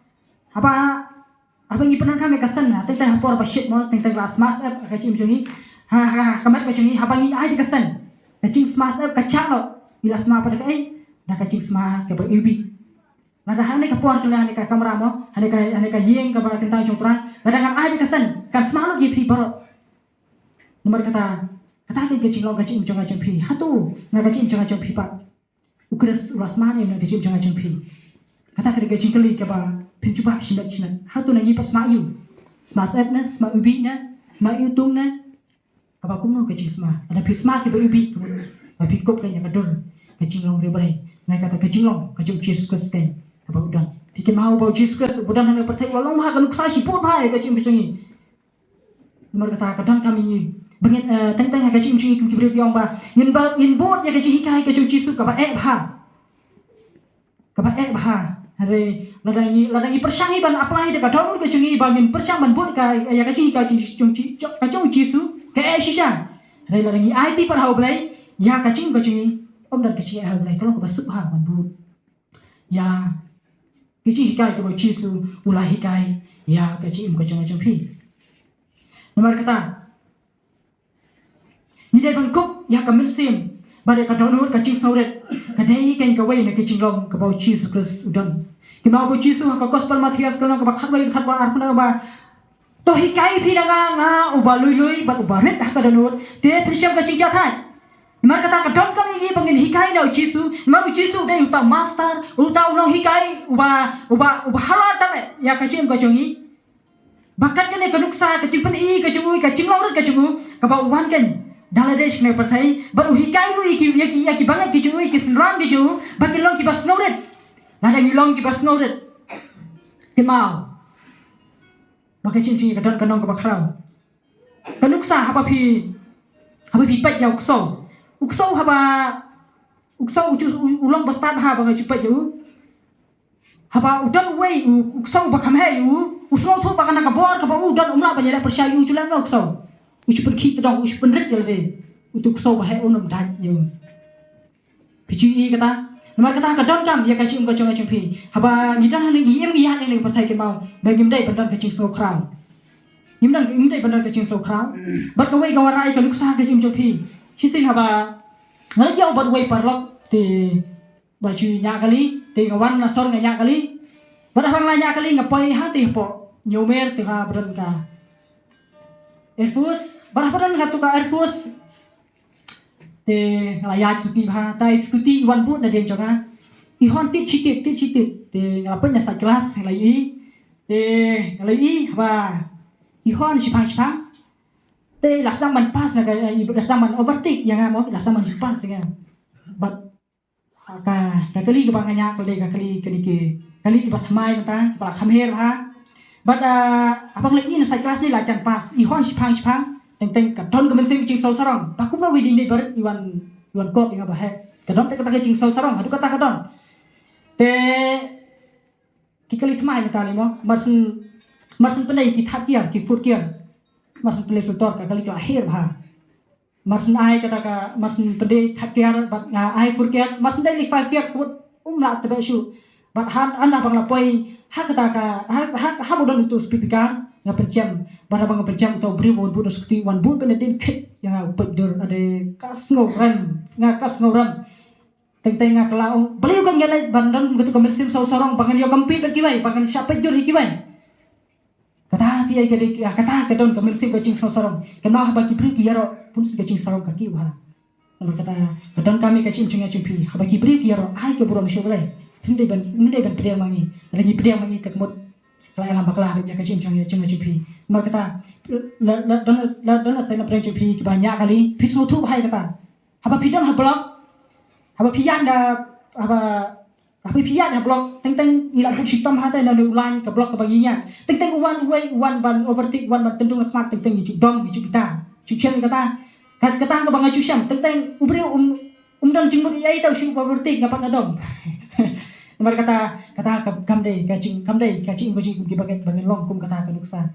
Haba Haba ngi pyndonkam ïa ka seng, ha, teng teng ha por ba shit mo, teng teng la sma syep ka jingim jong ngi. Ha, ha, ha ka met ka jong ngi, haba ngi ai da ka seng, ka jingsma syep ka jah noh, ngi la sma pat da kaei? Da ka jingsma kaba iwbih. Lada ha kane ka por, kane ka kamra mo, ha kane ka, ha kane ka ïing kaba kyntang jong u Trai, lada ngan ai da ka seng, kan sma lut ïa phi baroh. Namar kata, kata ka jinglong ka jingim jong nga jong phi. Hato na ka jingim jong nga jong phi pat u Khrist u la sma ne em na ka jingim jong nga jong phi? Kata ka dei ka jingkylli kaba phin jubab shimet shimet. Hato na ngi pat sma ïa u? Sma syep ne, sma iwbih ne, sma iwtung ne? Kaba kumno ka jingsma? Lada phi sma kiba iwbih, kumno ba phi kup kane ka dur ka jinglong riewblei? Namar kata ka jinglong ka jong u Jisu Khrist kane kaba u don. Phi kynmaw ba u Jisu Khrist uba don ha kane ka pyrthei u la long bha ka nuksa shibun bha ïa ka jingim ka jong ngi. Namar kata ka donkam ïa ngi ba ngin, eh, teng teng ha ka jingim jong ngi kum ki briew ki ong ba ngin ba, ngin bud ïa ka jinghikai ka jong u Jisu kaba eh bha. Kaba eh bha. Hynrei lada ngi, lada ngi pyrshang ngi ban apply da ka dohnud ka jong ngi ba ngin pyrshang ban bud ka, ïa ka jinghikai ka jong, jong, jong, ka jong u Jisu, ka eh shisha. Hynrei lada ngi aiti pat ha u Blei ïa ka jingim ka jong ngi, ym don ka jingeh ha u Blei, ka long kaba suk bha ban bud ïa ka jinghikai kaba u Jisu u la hikai ïa ka jingim ka jong nga jong phi. Namar kata, ngi dei ban kup ïa ka mynsiem bad ïa ka dohnud ka jingsngewrit, ka dei kane kawei na ka jinglong kaba u Jisu Khrist u don. Kumno ba u Jisu ha ka Gospel Mathaios ka lynnong kaba khatwei, khatwei arphew, ba, "To hikai phi na nga, nga uba lui lui bad uba rit ha ka dohnud, te phin shem ka jingjahthait." Namar kata ka donkam ïa ngi ba ngin hikai na u Jisu, namar u Jisu u dei uta master, uta u nonghikai uba, uba, uba halor tam ïa ka jingim ka jong ngi. Ba kat kane ka nuksa, ka jingpyni ka jong u, ka jinglong rit ka jong u, kaba u wan kein da lade sha kane ka pyrthei, bad u hikai ruh ïa ki, ïa ki, ïa ki bangeit ki jong u, ïa ki synran ki jong u, ba kin long kiba sngewrit. Lada ngi long kiba sngewrit, kynmaw ba ka jingim jong ngi ka don ka nong kaba khraw. Ka nuksa, haba phi, haba phi peit ïa u ksew. U ksew haba, u ksew u ju, u, u long ba stad ha ba nga ju peit ïa u. Haba u don uwei u, u ksew ba kham heh ïa u, u sngewthuh ba kane ka bor kaba u don um lah ban ïaleh pyrshah ïa u, ju leh noh u ksew. U ju pynkhih tdong, u ju pynrit ïa lade. Utu u ksew ba heh un ym dait ïa u. Phi ju i kata? Namar kata ka donkam ïa ka jingim ka jong nga jong phi. Haba ngi don hangne, ngi im ngi ïaid hangne ha pyrthei, kynmaw ba ngim dei ban don ka jingsngewkhraw. Ngim don, ngim dei ban don ka jingsngewkhraw. Bad kawei ka wanrah ïa ka nuksa ka jingim jong phi. Shisien haba nga la ïaw bad uwei u paralok, te ba ju ñiah kali, te nga wan na sor nga ñiah kali. Bad haba nga la ñiah kali nga poi ha te hapoh Ñiewmer te ha ba don ka Air Force. Bad haba don ha tu ka Air Force, te nga la ïaid scooty bha, te i scooty i wan bud na dien jong nga. I hon tit shi tit, tit shi tit. Te nga la peit na side glass, nga la ïohi. Te nga la ïohi ba i hon shiphang shiphang. Te i la sdang ban pass na ka, i la sdang ban overtake ïa nga mo, i la sdang ban pass ïa nga. Bad ka, ka kali kaba nga ñiah ka dei ka kali, kali ki, kali kiba thymmai mynta, kiba la kham her bha. Bad, ah, haba nga la ïohi na side glass ne la jan pass, i hon shiphang shiphang, teng teng ka don ka mynsiem ka jingsngewsarong. Ba kumno wi dei ne barit i wan, i wan kop ïa nga ba heh. Ka don te kata ka jingsngewsarong, haduh kata ka don. Te ki kali thymmai mynta ne mo, mar shen, mar shen pyndei ki third gear, ki fourth gear. Mar shen pyndei shu tor ka kali ka la her bha. Mar shen ai kata ka, mar shen pyndei third gear bad nga ai fourth gear, mar shen dei li five gear ka mut um lah tbeh shuh. Bad haba nga la poi ha kata ka, ha, ha, haba don utu speed breaker, nga pynjem. Bad haba nga pynjem, uta u briew uba wan bud na scooty u wan bud bad u dien khit ïa nga, u peit dur, ade ka sngewrem, nga ka sngewrem. Teng teng nga kylla, ong, balei u kynjah leh ban don katu ka mynsiem sngewsarong, ba ngan ïoh compete bad kiwei, ba ngan shah peit dur ïa kiwei. Kata phi ai ka dei, kata ka don ka mynsiem ka jingsngewsarong. Kynmaw haba ki briew ki ïaroh, bunsien ka jingsarong ka kiew bha. Namar kata ka donkam ïa ka jingim jong nga jong phi. Haba ki briew ki ïaroh, ai ka burom sha U Blei. Phim dei ban, phim dei ban pdiang ma ngi. Lada ngi pdiang ma ngi, te ka mut ka la ïalam bakla ïa ka jingim jong nga jong phi. Namar kata la, la, don, la, don la seng na pdeng jong phi kiba ñiah kali, phi sngewthuh bha ïa kata. Haba phi don ha block, haba phi ïaid da, haba, haba phi ïaid ha block, teng teng ngi la bud shitom ha te na u line ka block kaba ngi ñiah. Teng teng u wan uwei, u wan ban overtake, u wan ban tynrung na khmat, teng teng ngi ju dom, ngi ju bitar. Ju shem kata. Ka, kata kaba nga ju shem, teng teng u briew um, um don jingmut ïa i, te u shu overtake, nga pat nga dom. Namar kata, kata ka, kam dei ka jing, kam dei ka jingim ka jingim kiba ngi, ba ngin long kum kata ka nuksa.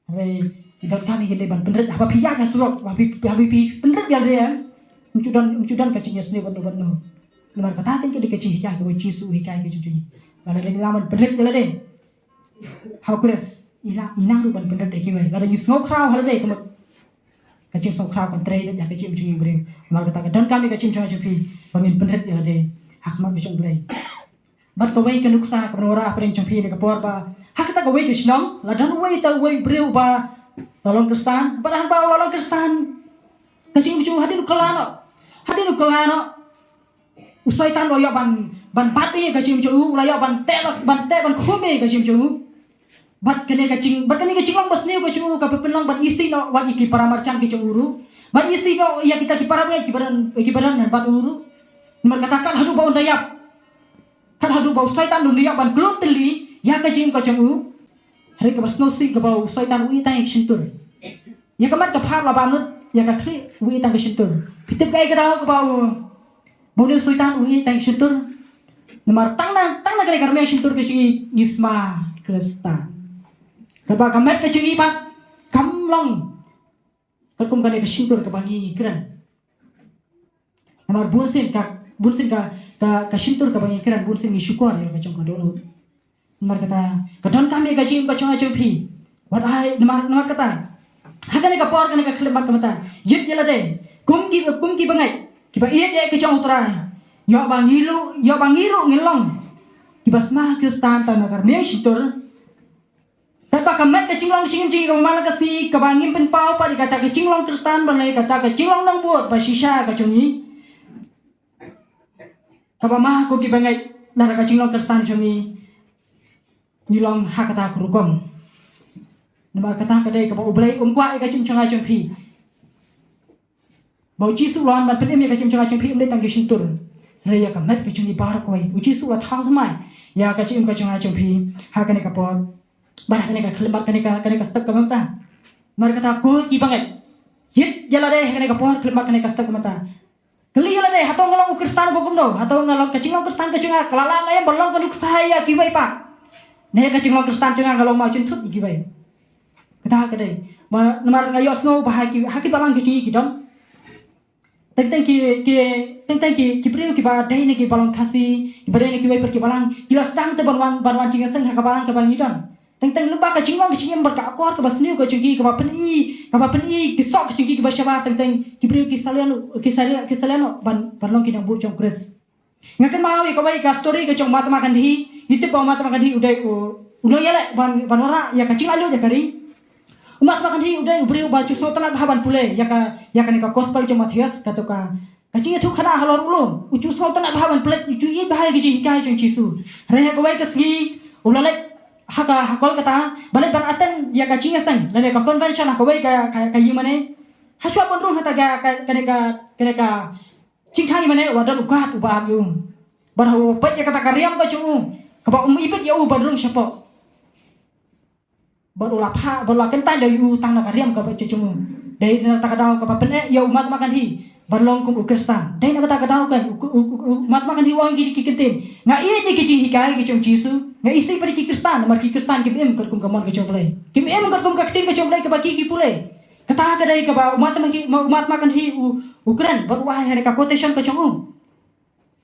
Hynrei i donkam ïa ngi ban pynrit, haba phi ïaid ha surok, haba phi, haba phi pynrit ïa lade, em. Ym ju don, ym ju don ka jingïasniew bad uno bad uno. Namar kata ka dei ka jinghikai kaba u Jisu u hikai ka jong ngi. Ba lada ngi lah ban pynrit ïa lade ha u Khrist, ngi lah, ngi nang ruh ban pynrit ïa kiwei. Lada ngi sngewkhraw ha lade, ka mut ka jingsngewkhraw kan trei ïa ka jingim jong ngi briew. Namar kata ka donkam ïa ka jingim jong nga jong phi ba ngin pynrit ïa lade ha khmat ka jong U Blei. Bad kawei ka nuksa kaba ngi wanrah hapdeng jong phi ha kane ka por ba ha kata kawei ka shnong la don uwei uta uwei u briew ba la long Khristan. Bad hanba u la long Khristan, ka jingim jong u hadien u kylla noh, hadien u kylla noh, u Soitan u la ïoh ban, ban bat ïa ka jingim jong u, u la ïoh ban teh, ban teh, ban khum ïa ka jingim jong u. Bad kane ka jing, bad kane ka jinglong basniew ka jong u ka pynlong ban isih noh wat ïa ki para marjan ki jong u ruh, ban isih noh ïa kita ki para bangeit kiba don, kiba don bad u ruh. Namar kata kat haduh ba un da ïap, kat haduh ba u Soitan un da ïap ban khlun tylli ïa ka jingim ka jong u. Hynrei kaba sngewsih kaba u Soitan u ïeh tang ïa ka shyntur. Ïa ka met ka phad la bam lut, ïa ka khlieh u ïeh tang ka shyntur. Phi tip kaei ka daw kaba u, ba une u Soitan u ïeh tang ka shyntur? Namar tang na, tang na kane ka rmiang shyntur ka jong ngi ngi sma Khristan. Kaba ka met ka jong ngi pat kam long katkum kane ka shyntur kaba ngi ngi kren. Namar bunsien ka, bunsien ka, ka, ka shyntur kaba ngi kren, bunsien ngi shukor ïa la ka jong ka dohnud. Namar kata, ka donkam ïa ka jingim ka jong nga jong phi. Wat ai, namar, namar kata, ha kane ka por, kane ka khyllipmat ka mynta, ïeit ïa lade kum ki, kum ki bangeit kiba ïeit ïa ka jong U Trai. Ïoh ba ngi ruh, ïoh ba ngi ruh ngin long Ba sma Khristan tang na ka rmiang shitur. Katba ka met ka jinglong jingim jong ngi kaba man la ka sngi kaba ngim pynpaw pat ïa kata ka jinglong Khristan ban leh kata ka jinglong nongbud ba shisha ka jong ngi. Kaba ma ko ki bangeit lada ka jinglong Khristan jong ngi ngi long ha kata ka rukom. Namar kata ka dei kaba U Blei um kwah ïa ka jingim jong nga jong phi. Ba U Jisu u la wan ban pynim ïa ka jingim jong nga jong phi um dei tang ki shyntur. Hynrei ïa ka met ka jong ngi baroh kawei. U Jisu u la thaw thymmai ïa ka jingim ka jong nga jong phi ha kane ka por. Bad ha kane ka khyllipmat kane ka kane ka step ka mynta. Namar kata ko ki bangeit, ïit ïa lade ha kane ka por khyllipmat kane ka step ka mynta. Kylli ïa lade, hato nga long u Khristan ba kumno? Hato nga long ka jinglong Khristan ka jong nga ka la lah ne em ban long ka nuksa ïa kiwei pat? Ne ka jinglong Khristan jong nga ka long mawjynthut ïa kiwei? Kata ka dei. Namar nga ïohsngew ba ha ki ha ki balang ki jong ngi ki don. Teng teng ki ki teng teng ki ki briew kiba dei ne ki balang Khasi, kiba dei ne kiwei pat ki balang, ki la sdang te ban wan ban wan jingïaseng ha ka balang kaba ngi don. Teng teng lyngba ka jinglong ka jingim bad ka akor kaba sniew ka jong ki kaba pyni kaba pyni ki soh ka jong ki kaba shabar teng teng ki briew ki sa lian ki sa lian ki sa lian ban ban long ki nongbud jong Khrist. Nga kynmaw ïa kawei ka story ka jong Mahatma Gandhi, ngi tip ba Mahatma Gandhi u dei u u nongïaleh ban ban wanrah ïa ka jinglaitluid ïa ka ri. U Mahatma Gandhi u dei u briew ba ju sngewtynnat bha ban pule ïa ka ïa kane ka gospel jong Mathaios kato ka ka jingïathuhkhana halor u lum, u ju sngewtynnat bha ban pule, u ju ïeit bha ïa ka jinghikai jong Jisu. Hynrei ha kawei ka sngi u la leit ha ka ha Kolkata ba leit ban attend ïa ka jingïaseng lane ka convention ha kawei ka ka ka ïing mane. Ha shuwa ban rung ha ta ka ka kane ka kane ka jingkhang ïing mane, wat don u guard uba ap ïa u. Bad ha u peit ïa kata ka riam ka jong u kaba um ibit ïa u ban rung shapoh. Bad u la phah bad u la kyntait da ïa u tang na ka riam kaba jong u. Dei na kata ka daw kaba pyneh ïa u Mahatma Gandhi ban long kum u Khristan. Dei na kata ka daw kan u u u Mahatma Gandhi u ong ïa ki ktien, nga ïeit ïa ki jinghikai ki jong Jisu, nga isih pat ïa ki Khristan namar ki Khristan kim im katkum ka mon ka jong U Blei. Kim im katkum ka ktien ka jong U Blei kaba ki ki pule. Kata ka dei kaba u Mahatma Gandhi u u kren bad u ai ha ka quotation ka jong u.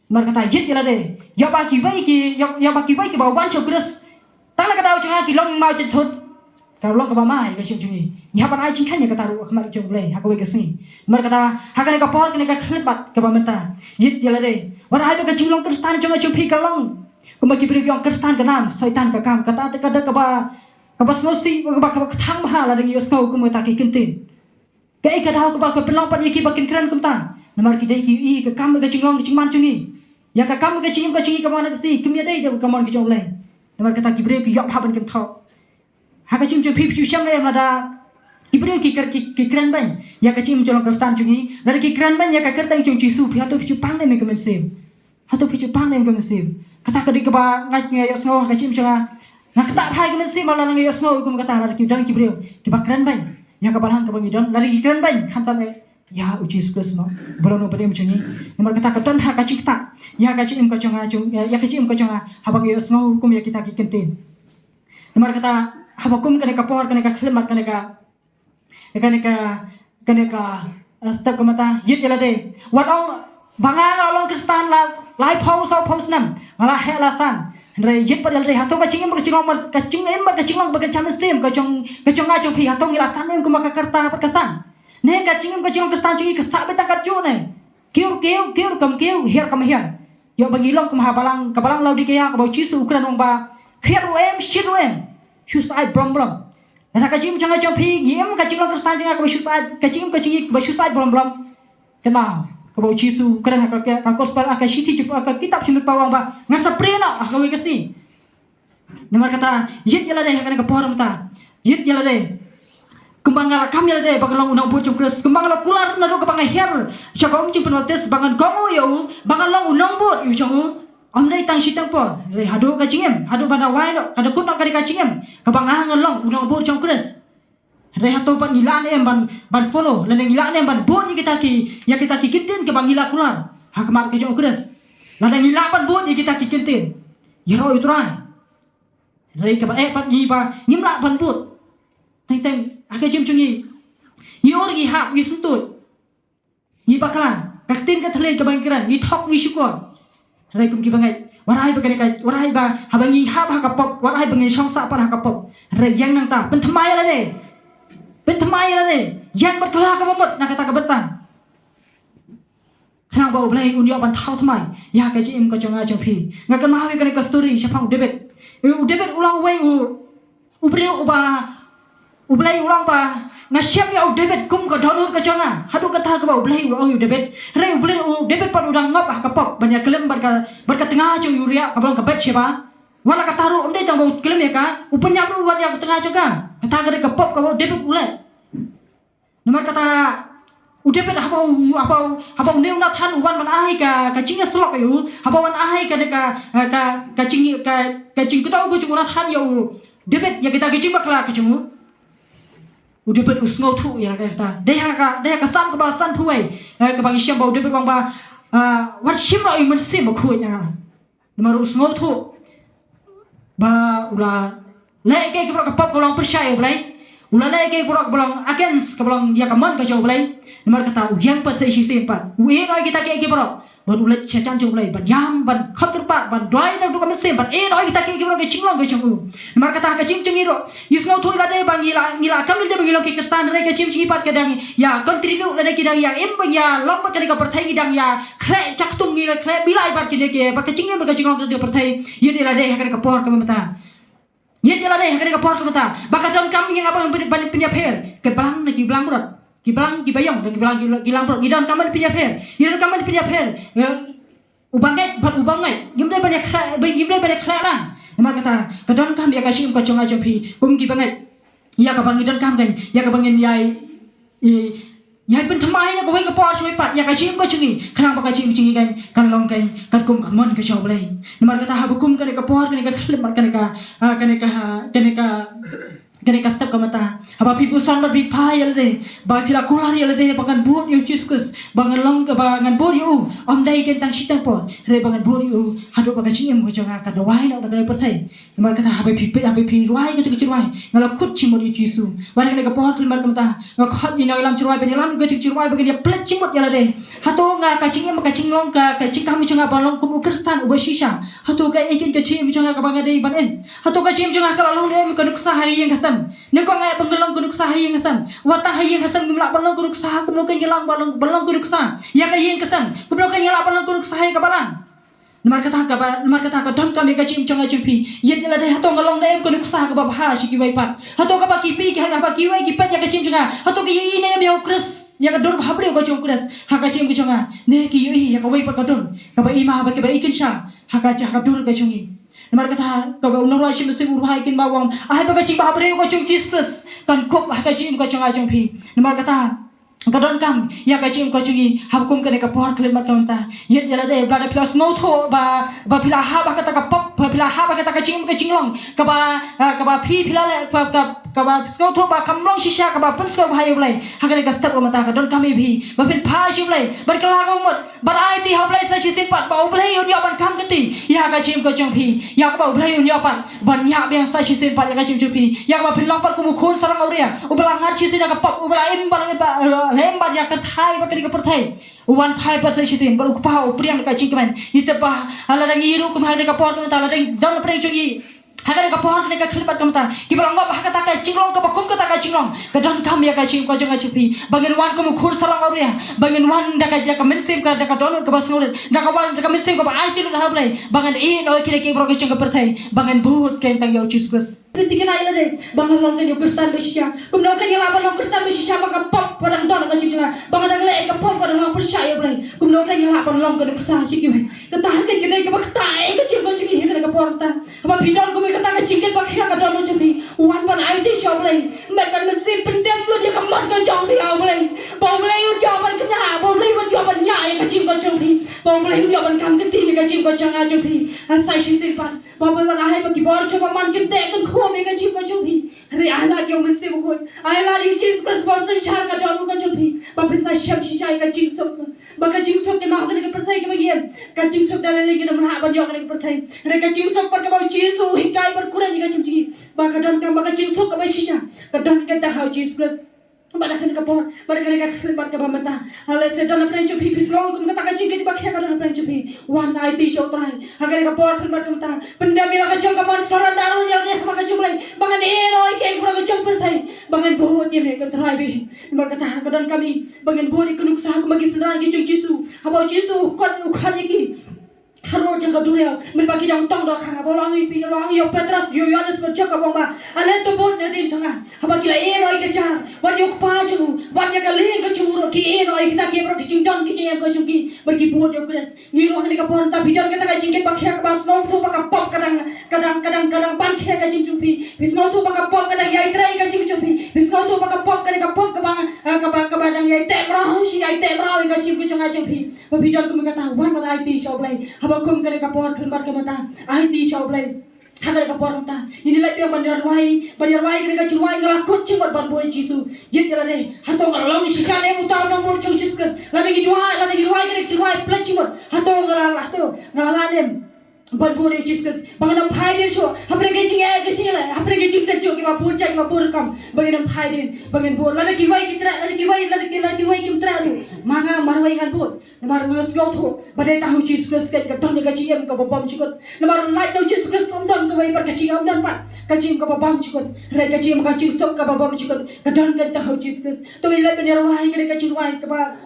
Namar kata ïeit ïa lade. Ïa ba kiwei ki ïa ïa ba kiwei kiba wan sha U Khrist. Tang na ka daw jong nga ki long mawjynthut. Ka long kaba ma ïa ka jingim jong ngi. Ngi hap ban ai jingkheiñ ïa kata ruh ha khmat jong U Blei ha kawei ka sngi. Namar kata ha kane ka por kane ka khyllipmat kaba mynta. Ïeit ïa lade. Wat ai ba ka jinglong Khristan jong nga jong phi ka long kumba ki briew ki ong Khristan ka nam, Soitan ka kam. Kata te ka da kaba kaba sngewsih kaba kaba kthang bha lada ngi ïohsngew kum kata ki ktien. Kaei ka daw kaba pynlong pat ïa ki ba kin kren kumta? Namar ki dei ki ïohi ka kam ka jinglong ka jingman jong ngi. Ïa ka kam ka jingim ka jong ngi ka mon ka sngi kim ïadei da ka mon ka jong U Blei. Namar kata ki briew ki ïoh bha ban kynthoh. Ha ka jingim jong phi phi ju shem ne em lada ki briew ki kren ki ki kren beiñ ïa ka jingim jong Khristan jong ngi, lada ki kren beiñ ïa ka kyrteng jong Jisu, phi hato phi ju pang ne em ïa ka mynsiem? Hato phi ju pang ne em ïa ka mynsiem? Kata ka dei kaba nga nga ïohsngew ha ka jingim jong nga. Nga ktah bha ïa ka mynsiem lada nga ïohsngew kum kata lada ki don ki briew kiba kren beiñ ïa ka balang kaba ngi don, lada ki kren beiñ khamtam eh ïa u Jisu Khrist noh uba long u Nongpynim jong ngi. Namar kata ka don ha ka jingktah ïa ka jingim ka jong nga jong ïa ka jingim ka jong nga haba nga ïohsngew kum ïa kita ki ktien. Namar kata haba kum kane ka por kane ka khyllipmat kane ka Kane ka kane ka eh, step ka mynta ïeit ïa lade. Wat ong ba nga nga long Khristan la laiphew sawphew snem, nga la heh la san. Hynrei ïeit pat ïa lade, hato ka jingim ka jinglong ka jingim ka jinglong ba ka jam mynsiem ka jong ka jong nga jong phi, hato ngi la san em kumba ka kyrta bad ka san? Ne ka jingim ka jinglong Khristan jong ngi ka sah beit tang katjuh ne? Kiew kiew, kiew kam kiew, hiar kam hiar. Ïoh ba ngi long kum ha balang ka balang Laodikea kaba u Jisu u kren ong ba, khriat ruh em, shit ruh em, shu syaid blom blom. Lada ka jingim jong nga jong phi ngi im ka jinglong Khristan jong nga kaba shu syaid, ka jingim ka jong ngi kaba shu syaid blom blom. Kynmaw kaba u Jisu u kren ha ka ka gospel, ha ka shithi jong ka kitab Shimon Paul ong ba ngan sa prie noh ha kawei ka sngi. Namar kata ïeit ïa lade ha kane ka por mynta. Ïeit ïa lade. Kumba nga la kam ïa lade ba nga long u nongbud jong Khrist, kumba nga la kular naduh kaba nga hiar sha ka um jingpynbaptis ba ngan kohnguh ïa u ba nga long u nongbud ïa u jong u. Ym dei tang shiteng por, hynrei haduh ka jingim, haduh ban da wai noh, ka da kut noh ka dei ka jingim kaba nga ngan long u nongbud jong Khrist. Hynrei hato pat ngi lah ne em ban ban follow lane ngi lah ne em ban bud ïa kita ki ïa kita ki ktien kiba ngi la kular ha khmat ka jong u Khrist? Lada ngi lah ban bud ïa kita ki ktien, ïaroh ïa u Trai. Hynrei kaba eh pat ngi ba ngim lah ban bud. Teng teng ha ka jingim jong ngi, ngi ur ngi hap ngi syntuid. Ngi bakla ka ktien ka thylliej kaba ngi kren, ngi thok ngi shukor. Hynrei kum ki bangeit, wat ai ba kane ka, wat ai ba haba ngi hap ha ka pop, wat ai ba ngi shong sah pat ha ka pop. Hynrei ïeng nangta, pynthymmai ïa lade. Pynthymmai ïa lade. Ïeng bad kylla kaba mut na kata ka bynta. Khnang ba U Blei un ïoh ban thaw thymmai ïa ka jingim ka jong nga jong phi. Nga kynmaw ïa kane ka story shaphang u David. Eh, u David u long uwei u, u briew uba U Blei u long ba nga shem ïa u David kum ka dohnud ka jong nga. Haduh katta kaba U Blei u ong ïa u David. Hynrei U Blei, u David pat u dang ngop ha ka pop ban ïa klim bad ka, bad ka tnga jong u Uriah kaba long ka Bathsheba. Wat la katta ruh ym dei tang ba u klim ïa ka, u pynïap ruh wat ïa ka tnga jong ka. Kata ka dei ka pop kaba u David u leh. Namar kata u David haba u, haba u, haba une u Nathan u wan ban ai ka, ka jingïasyllok ïa u, haba wan ai ka, ka, ka, ka jing, ka, ka jingkdew ka jong u Nathan ïa u David ïa kita ki jingbakla ka jong u. U David u sngewthuh ïa kata. Dei ha ka, dei ha ka Salm kaba sanphew wei, eh, kaba ngi shem ba u David u ong ba, ah, wat shim noh ïa u Mynsiem Bakhuid ïa nga. Namar u sngewthuh ba u la leh kaei kaei baroh ka pop kaba long pyrshah ïa U Blei. U la leh kaei kaei baroh kaba long against, kaba long ïa ka mon ka jong U Blei. Namar kata u ïeng pat sa shisien pat. U ïehnoh ïa kita kaei kaei baroh. Bad u leit sha jan jong U Blei. Bad ïam, bad khot kyrpad, bad duwai naduh ka mynsiem, bad ïehnoh ïa kita kaei kaei baroh ka jinglong ka jong u. Namar kata ha ka jingim jong ngi ruh, ngi sngewthuh ïa lade ba ngi la, ngi la kam lade ba ngi long ki Khristan, hynrei ka jingim jong ngi pat ka dang ïa contribute lade, ki dang ïa im ba ngi ïa long bad kane ka pyrthei, ngi dang ïa khleh jaktung, ngi la khleh bilai bad kine ki, bad ka jingim bad ka jinglong ka pyrthei. Ïeit ïa lade ha kane ka por ka mynta. Ïeit ïa lade ha kane ka por ka mynta. Ba ka donkam ïa nga ban pyn, ban pynïapher. Ki balang na ki balang mrot. Ki balang ki baïong na ki balang ki, ki balang mrot. Ngi donkam ban pynïapher. Ngi donkam ban pynïapher. Eh, u bangeit bad u bangeit. Ngim dei ban ïa khleh, ngim dei ban ïa khleh lang. Namar kata ka donkam ïa ka jingim ka jong nga jong phi kum ki bangeit. Ïa kaba ngi donkam kan, ïa kaba ngin ïai, i, ïai pynthymmai na kawei ka por sha kawei pat ïa ka jingim ka jong ngi. Khnang ba ka jingim ka jong ngi kan, kan long kan, katkum ka mon ka jong U Blei. Namar kata haba kum kane ka por, kane ka khyllipmat, kane ka, ah, kane ka, kane ka, kane ka step ka mynta. Haba phi buson bad phi phai ïa lade, ba phi la kular ïa lade ba ngan bud ïa u Jisu Khrist, ba ngan long kaba ngan bud ïa u. Ym dei kan tang shi tang por, hynrei ba ngan bud ïa u haduh ba ka jingim ka jong nga ka duwai noh da ka pyrthei. Namar kata haba phi peit, haba phi rwai kata ka jingrwai, nga la kut jingmut ïa u Jisu. Wat ha kane ka por ka khyllipmat ka mynta, nga khot ïa nongïalam jingrwai ban ïalam ïa kata ka jingrwai ba ngin ïa pynleit jingmut ïa lade. Hato nga ka jingim, ka jinglong, ka, ka jingkam jong nga ban long kum u Khristan uba shisha? Hato kaei ka jingim jong nga kaba nga dei ban im? Hato ka jingim jong nga ka la long ne em ka nuksa ha ïing ha sem? Nyngkong eh ba nga long ka nuksa ha ïing ha sem. Wat tang ha ïing ha sem ngim lah ban long ka nuksa, kumno kan ngi lah ban long, ban long ka nuksa ïa ka ïing ka sem? Kumno kan ngi lah ban long ka nuksa ïa ka balang? Namar kata kaba, namar kata ka donkam ïa ka jingim jong nga jong phi. Ïeit ïa lade, hato nga long ne em ka nuksa kaba bha sha kiwei pat? Hato kaba ki phi, ki, haba kiwei ki peit ïa ka jingim jong nga, hato ki ïohi ne em ïa u Khrist, ïa ka dur bhabriew ka jong u Khrist ha ka jingim ka jong nga? Ne ki ïohi ïa kawei pat ka dur kaba i ma bad kaba i kynshah ha ka, ha ka dur ka jong ngi. Namar kata kaba u nongrwai shithi Mynsiem u rwai kynmaw, u ong, ai ba ka jingbhabriew ka jong u Jisu Khrist kan kup ha ka jingim ka jong nga jong phi. Namar kata ka donkam ïa ka jingim ka jong ngi ha kum kane ka por ka khyllipmat ka mynta. Ïeit ïa lade, ba lada phi la sngewthuh ba, ba phi la hap ha kata ka pop, ba phi la hap ha kata ka jingim ka jinglong kaba, ah, kaba phi, phi la leh, ba, ka, kaba sngewthuh ba kam long shisha kaba pynsngewbha ïa U Blei. Ha kane ka step ka mynta ka donkam ïa phi ba phin phai sha U Blei bad kylla ka mut, bad aiti ha U Blei sa shisien pat ba U Blei un ïoh ban kham kti ïa ka jingim ka jong phi, ïa kaba U Blei un ïoh pat ban ïa biang sa shisien pat ïa ka jingim jong phi, ïa kaba phin long pat kum u khun sarong awria uba la ngat shisien ïa ka pop, uba la im bad, la im bad ïa ka kyrthai bad kane ka pyrthei. U wan phai pat sa shisien bad u Kpa u pdiang da ka jingkmen. Ngi tip ba lada ngi ruh kum ha kane ka por ka mynta, lada don pdeng jong ngi ha kane ka por kane ka khyllipmat ka mynta, kiba la ngop ha kata ka jinglong kaba kum kata ka jinglong, ka donkam ïa ka jingim ka jong nga jong phi ba ngin wan kum u khun sarong awria, ba ngin wan da ka, da ka mynsiem ka, da ka dohnud kaba sngewrit, da ka wan da ka mynsiem kaba aiti lut ha U Blei, ba ngin ïehnoh ïa kine kiei baroh ki jong ka pyrthei, ba ngin bud kein tang ïa u Jisu Khrist. Kynti kynai ïa lade ba nga long kein u Khristan ba shisha. Kumno kein nga lah ban long Khristan ba shisha ba ka pop ka dang don ha ka jingim jong nga, ba nga dang leh ka pop ka dang long pyrshah ïa U Blei? Kumno kein nga lah ban long ka nuksa sha kiwei? Kata ha kein ka dei kaba ktah ïa ka jingim ka jong ngi ha kane ka por mynta. Haba phi don kumne kata ka jingkit ba khia ka dohnud jong phi, wan ban aiti sha U Blei. Met bad mynsiem pyndem lut ïa ka mon ka jong phi ha U Blei, ba U Blei un ïoh ban kynnoh, ba U Blei un ïoh ban ñiah ïa ka jingim ka jong phi, ba U Blei un ïoh ban kham kti ïa ka jingim ka jong nga jong phi. Sa shisien pat ba U Blei un ai ba ki bor jong U ba man kynteh kynkhum ïa ka jingim ka jong phi. Hynrei ai lad ïa u Mynsiem Bakhuid, ai lad ïa u Jisu Khrist ba un synshar ka dohnud ka jong phi, ba phin sa shem shisha ïa ka jingsuk. Ba ka jingsuk ka noh ha kane ka pyrthei kaba ngi im. Ka jingsuk da lei lei ngim lah ban ïoh ha kane ka pyrthei. Hynrei ka jingsuk pat kaba u Jisu u hikai bad kren ïa ka jingim jong ngi, ba ka donkam ba ka jingsuk kaba shisha ka don kein tang ha u Jisu Khrist. Bad ha kane ka por, bad ha kane ka khyllipmat kaba mynta, ha lehse don hapdeng jong phi, phi sngew kum kata ka jingkit ba khia ka don hapdeng jong phi. Wan aiti sha U Trai ha kane ka por khyllipmat kaba mynta. Pyndem ïa la ka jong ka mon, surrender ïa la ha khmat ka jong U Blei. Ba ngan ïehnoh ïa kiei kiei baroh ka jong ka pyrthei, ba ngan bud ïa me ko Trai bad namar kata ka donkam ba ngan bud ïa ka nuksa kum ki synran ki jong U Jisu. Haba U Jisu u khot, u khot ïa ki harud jong ka duriaw, mynba ki dang tong dohkha, haba u la ong ïa phi, u la ong ïa u Petros, ïa u Ïoannis bad Jakob, u ong ba, ale to bud nadien jong nga. Haba ki la ïehnoh ïa ka jar, wat ïa u kpa jong u, wat ïa ka lieng ka jong u ruh, ki ïehnoh ïa kita kiei baroh ki jingdon ki jingem ka jong ki, bad ki bud ïa U Khrist. Ngi ruh ha kane ka por mynta phi don kata ka jingkit ba khia kaba sngewthuh ba ka pop ka dang, ka dang, ka dang, ka dang pan khia ka jingim jong phi. Phi sngewthuh ba ka pop ka dang ïai trei ka jingim jong phi. Phi sngewthuh ba ka pop ka dang, ka pop kaba, eh, kaba, kaba dang ïai teh mraw, shi ïai teh mraw ïa ka jingim ka jong nga jong phi. Ba phi don kum kata, wan bad aiti sha U Blei. Haba kum kane ka por khyllipmat kaba mynta, aiti sha U Blei. Ha kane ka por mynta ngin ïa leit biang ban ïa rwai, ban ïa rwai kane ka jingrwai, nga la kut jingmut ban bud ïa U Jisu. Jied ïa lade, hato nga la long shisha ne em uta u nongbud jong U Jisu Khrist? Lada ngi duwai, lada ngi rwai kane ka jingrwai pynleit jingmut, hato nga la, hato nga la lah ne em ban bud ïa U Jisu Khrist? Ba ngan ym phai dien shuh hapdeng ki jingeh, ki jingeh, hapdeng ki jingtynjuh kiba bun jait, kiba bun rukom, ba ngan ym phai dien, ba ngan bud. Lada kiwei ki treh, lada kiwei, lada ki, lada kiwei kim treh ruh, ma nga marwei ngan bud. Namar nga sngewthuh ba dei tang ha U Jisu Khrist keiñ ka don ka jingim kaba bymjukut. Namar lait na U Jisu Khrist ym don kawei pat ka jingim, ym don pat ka jingim kaba bymjukut. Hynrei ka jingim, ka jingsuk kaba bymjukut ka don keiñ tang ha U Jisu Khrist. To ngin leit ban ïa rwai kane ka jingrwai kaba,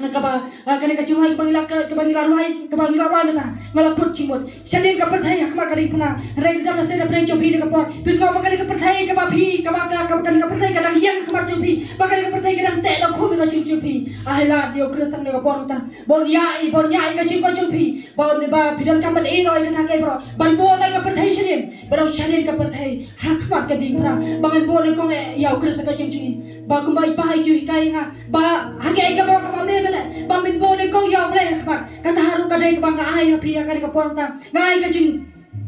kaba, ah, kane ka jingrwai kaba ngi la, kaba ngi la rwai, kaba ngi la rwai mynta. Nga la kut jingmut. Shadien ka pyrthei ha khmat ka diengphna. Hynrei don na sien hapdeng jong phi ha kane ka por. Phi sngew ba kane ka pyrthei kaba phi, kaba, ka, ka, kane ka pyrthei ka dang ïeng ha khmat jong phi. Ba kane ka pyrthei ka dang teh da khum ïa ka jingim jong phi. Ai lad ïa U Khrist ha kane ka por mynta. Ban ïa, ban ïa ïa ka jingim ka jong phi. Ba, ba phi donkam ban ïehnoh ïa kata kaei baroh. Ban bud ïa ka pyrthei shadien. Ba dang shadien ka pyrthei ha khmat ka diengphna. Ba ngan bud nyngkong ïa U Khrist ha ka jingim jong ngi. Ba kumba i Pa u ju hikai ïa nga ba ha kaei kaei baroh kaba me me leh, ba men bud nyngkong ïa U Blei ha khmat. Kata ruh ka dei kaba nga ai ha phi ha kane ka por mynta. Nga ai ka jing,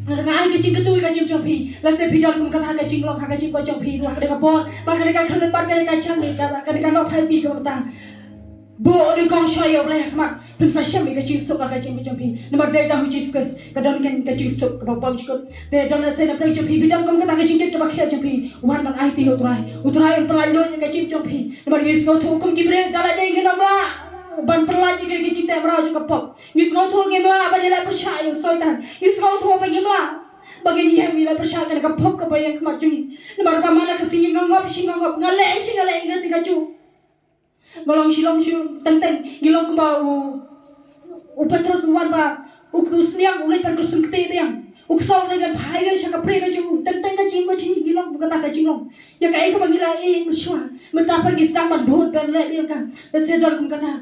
nga ai ka jingkyntu ïa ka jingim jong phi. Lehse phi don kum kata ka jinglong ha ka jingim ka jong phi ruh ha kane ka por. Ba kane ka khyllipmat, kane ka janmiet, kane ka, kane ka nohphai sngi kaba mynta. Bud nyngkong shuwa ïa U Blei ha khmat. Pynsa shem ïa ka jingsuk ha ka jingim ka jong phi. Namar dei tang ha U Jisu Khrist ka don keiñ ka jingsuk kaba bymjukut. Te don na sien hapdeng jong phi, phi don kum kata ka jingkit kaba khia jong phi. Wan ban aiti ha U Trai. U Trai un pynlait lut ïa ka jingim jong phi. Namar ngi sngewthuh kum ki briew da lade ngin ym lah ban pynlait ïa ka jingteh mraw jong ka pop. Ngi sngewthuh ngim lah ban ïaleh pyrshah ïa u Soitan. Ngi sngewthuh ba ngim lah ba ngin ïeng ïaleh pyrshah ïa kane ka pop kaba ïeng ha khmat jong ngi. Namar ba man la ka sngi nga ngop shi nga ngop, nga leh shi nga leh, nga leh kajuh. Nga long shi long shi, teng teng ngi long kumba u, u Petros u wan ba u, u sniang u leit ban kyrsum kti biang. U ksaw u leit ban phai biang sha ka pyrthei ka jong u. Teng teng ka jingim ka jong ngi ngi long kumba kata ka jinglong. Ïa kaei kaba ngi la ïeh mynshuwa, mynta pat ngi sdang ban bud ban leh biang ka. Lehse don kum kata.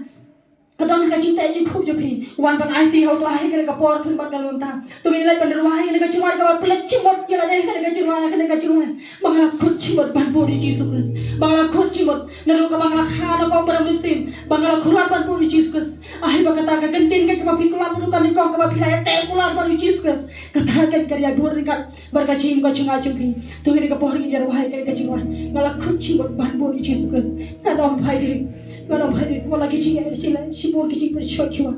Ka don ka jingteh jingkhup jong phi. Wan ban aiti ha U Trai ha kane ka por pynban ka mynta. To ngin leit ban rwai kane ka jingrwai kaba pynleit jingmut ïa lade ha kane ka jingrwai, ha kane ka jingrwai. Ba nga la kut jingmut ban bud ïa U Jisu Khrist. Ba nga la kut jingmut naduh kaba nga la kha na kong bad na mynsiem. Ba nga la kular ban bud ïa U Jisu Khrist. Ai ba kata ka kyntien kaba phi kular naduh kane kong kaba phi la ïateh kular bad U Jisu Khrist. Kata ka, ka dei bud ryngkat bad ka jingim ka jong nga jong phi. To ha kane ka por ngin ïa rwai kane ka jingrwai. Nga la kut jingmut ban bud ïa U Jisu Khrist. Ngan ym phai dien. Ngan ym phai dien. Wat la ki jingeh, ki jingleh, shibun ki jingpynshoi ki wan.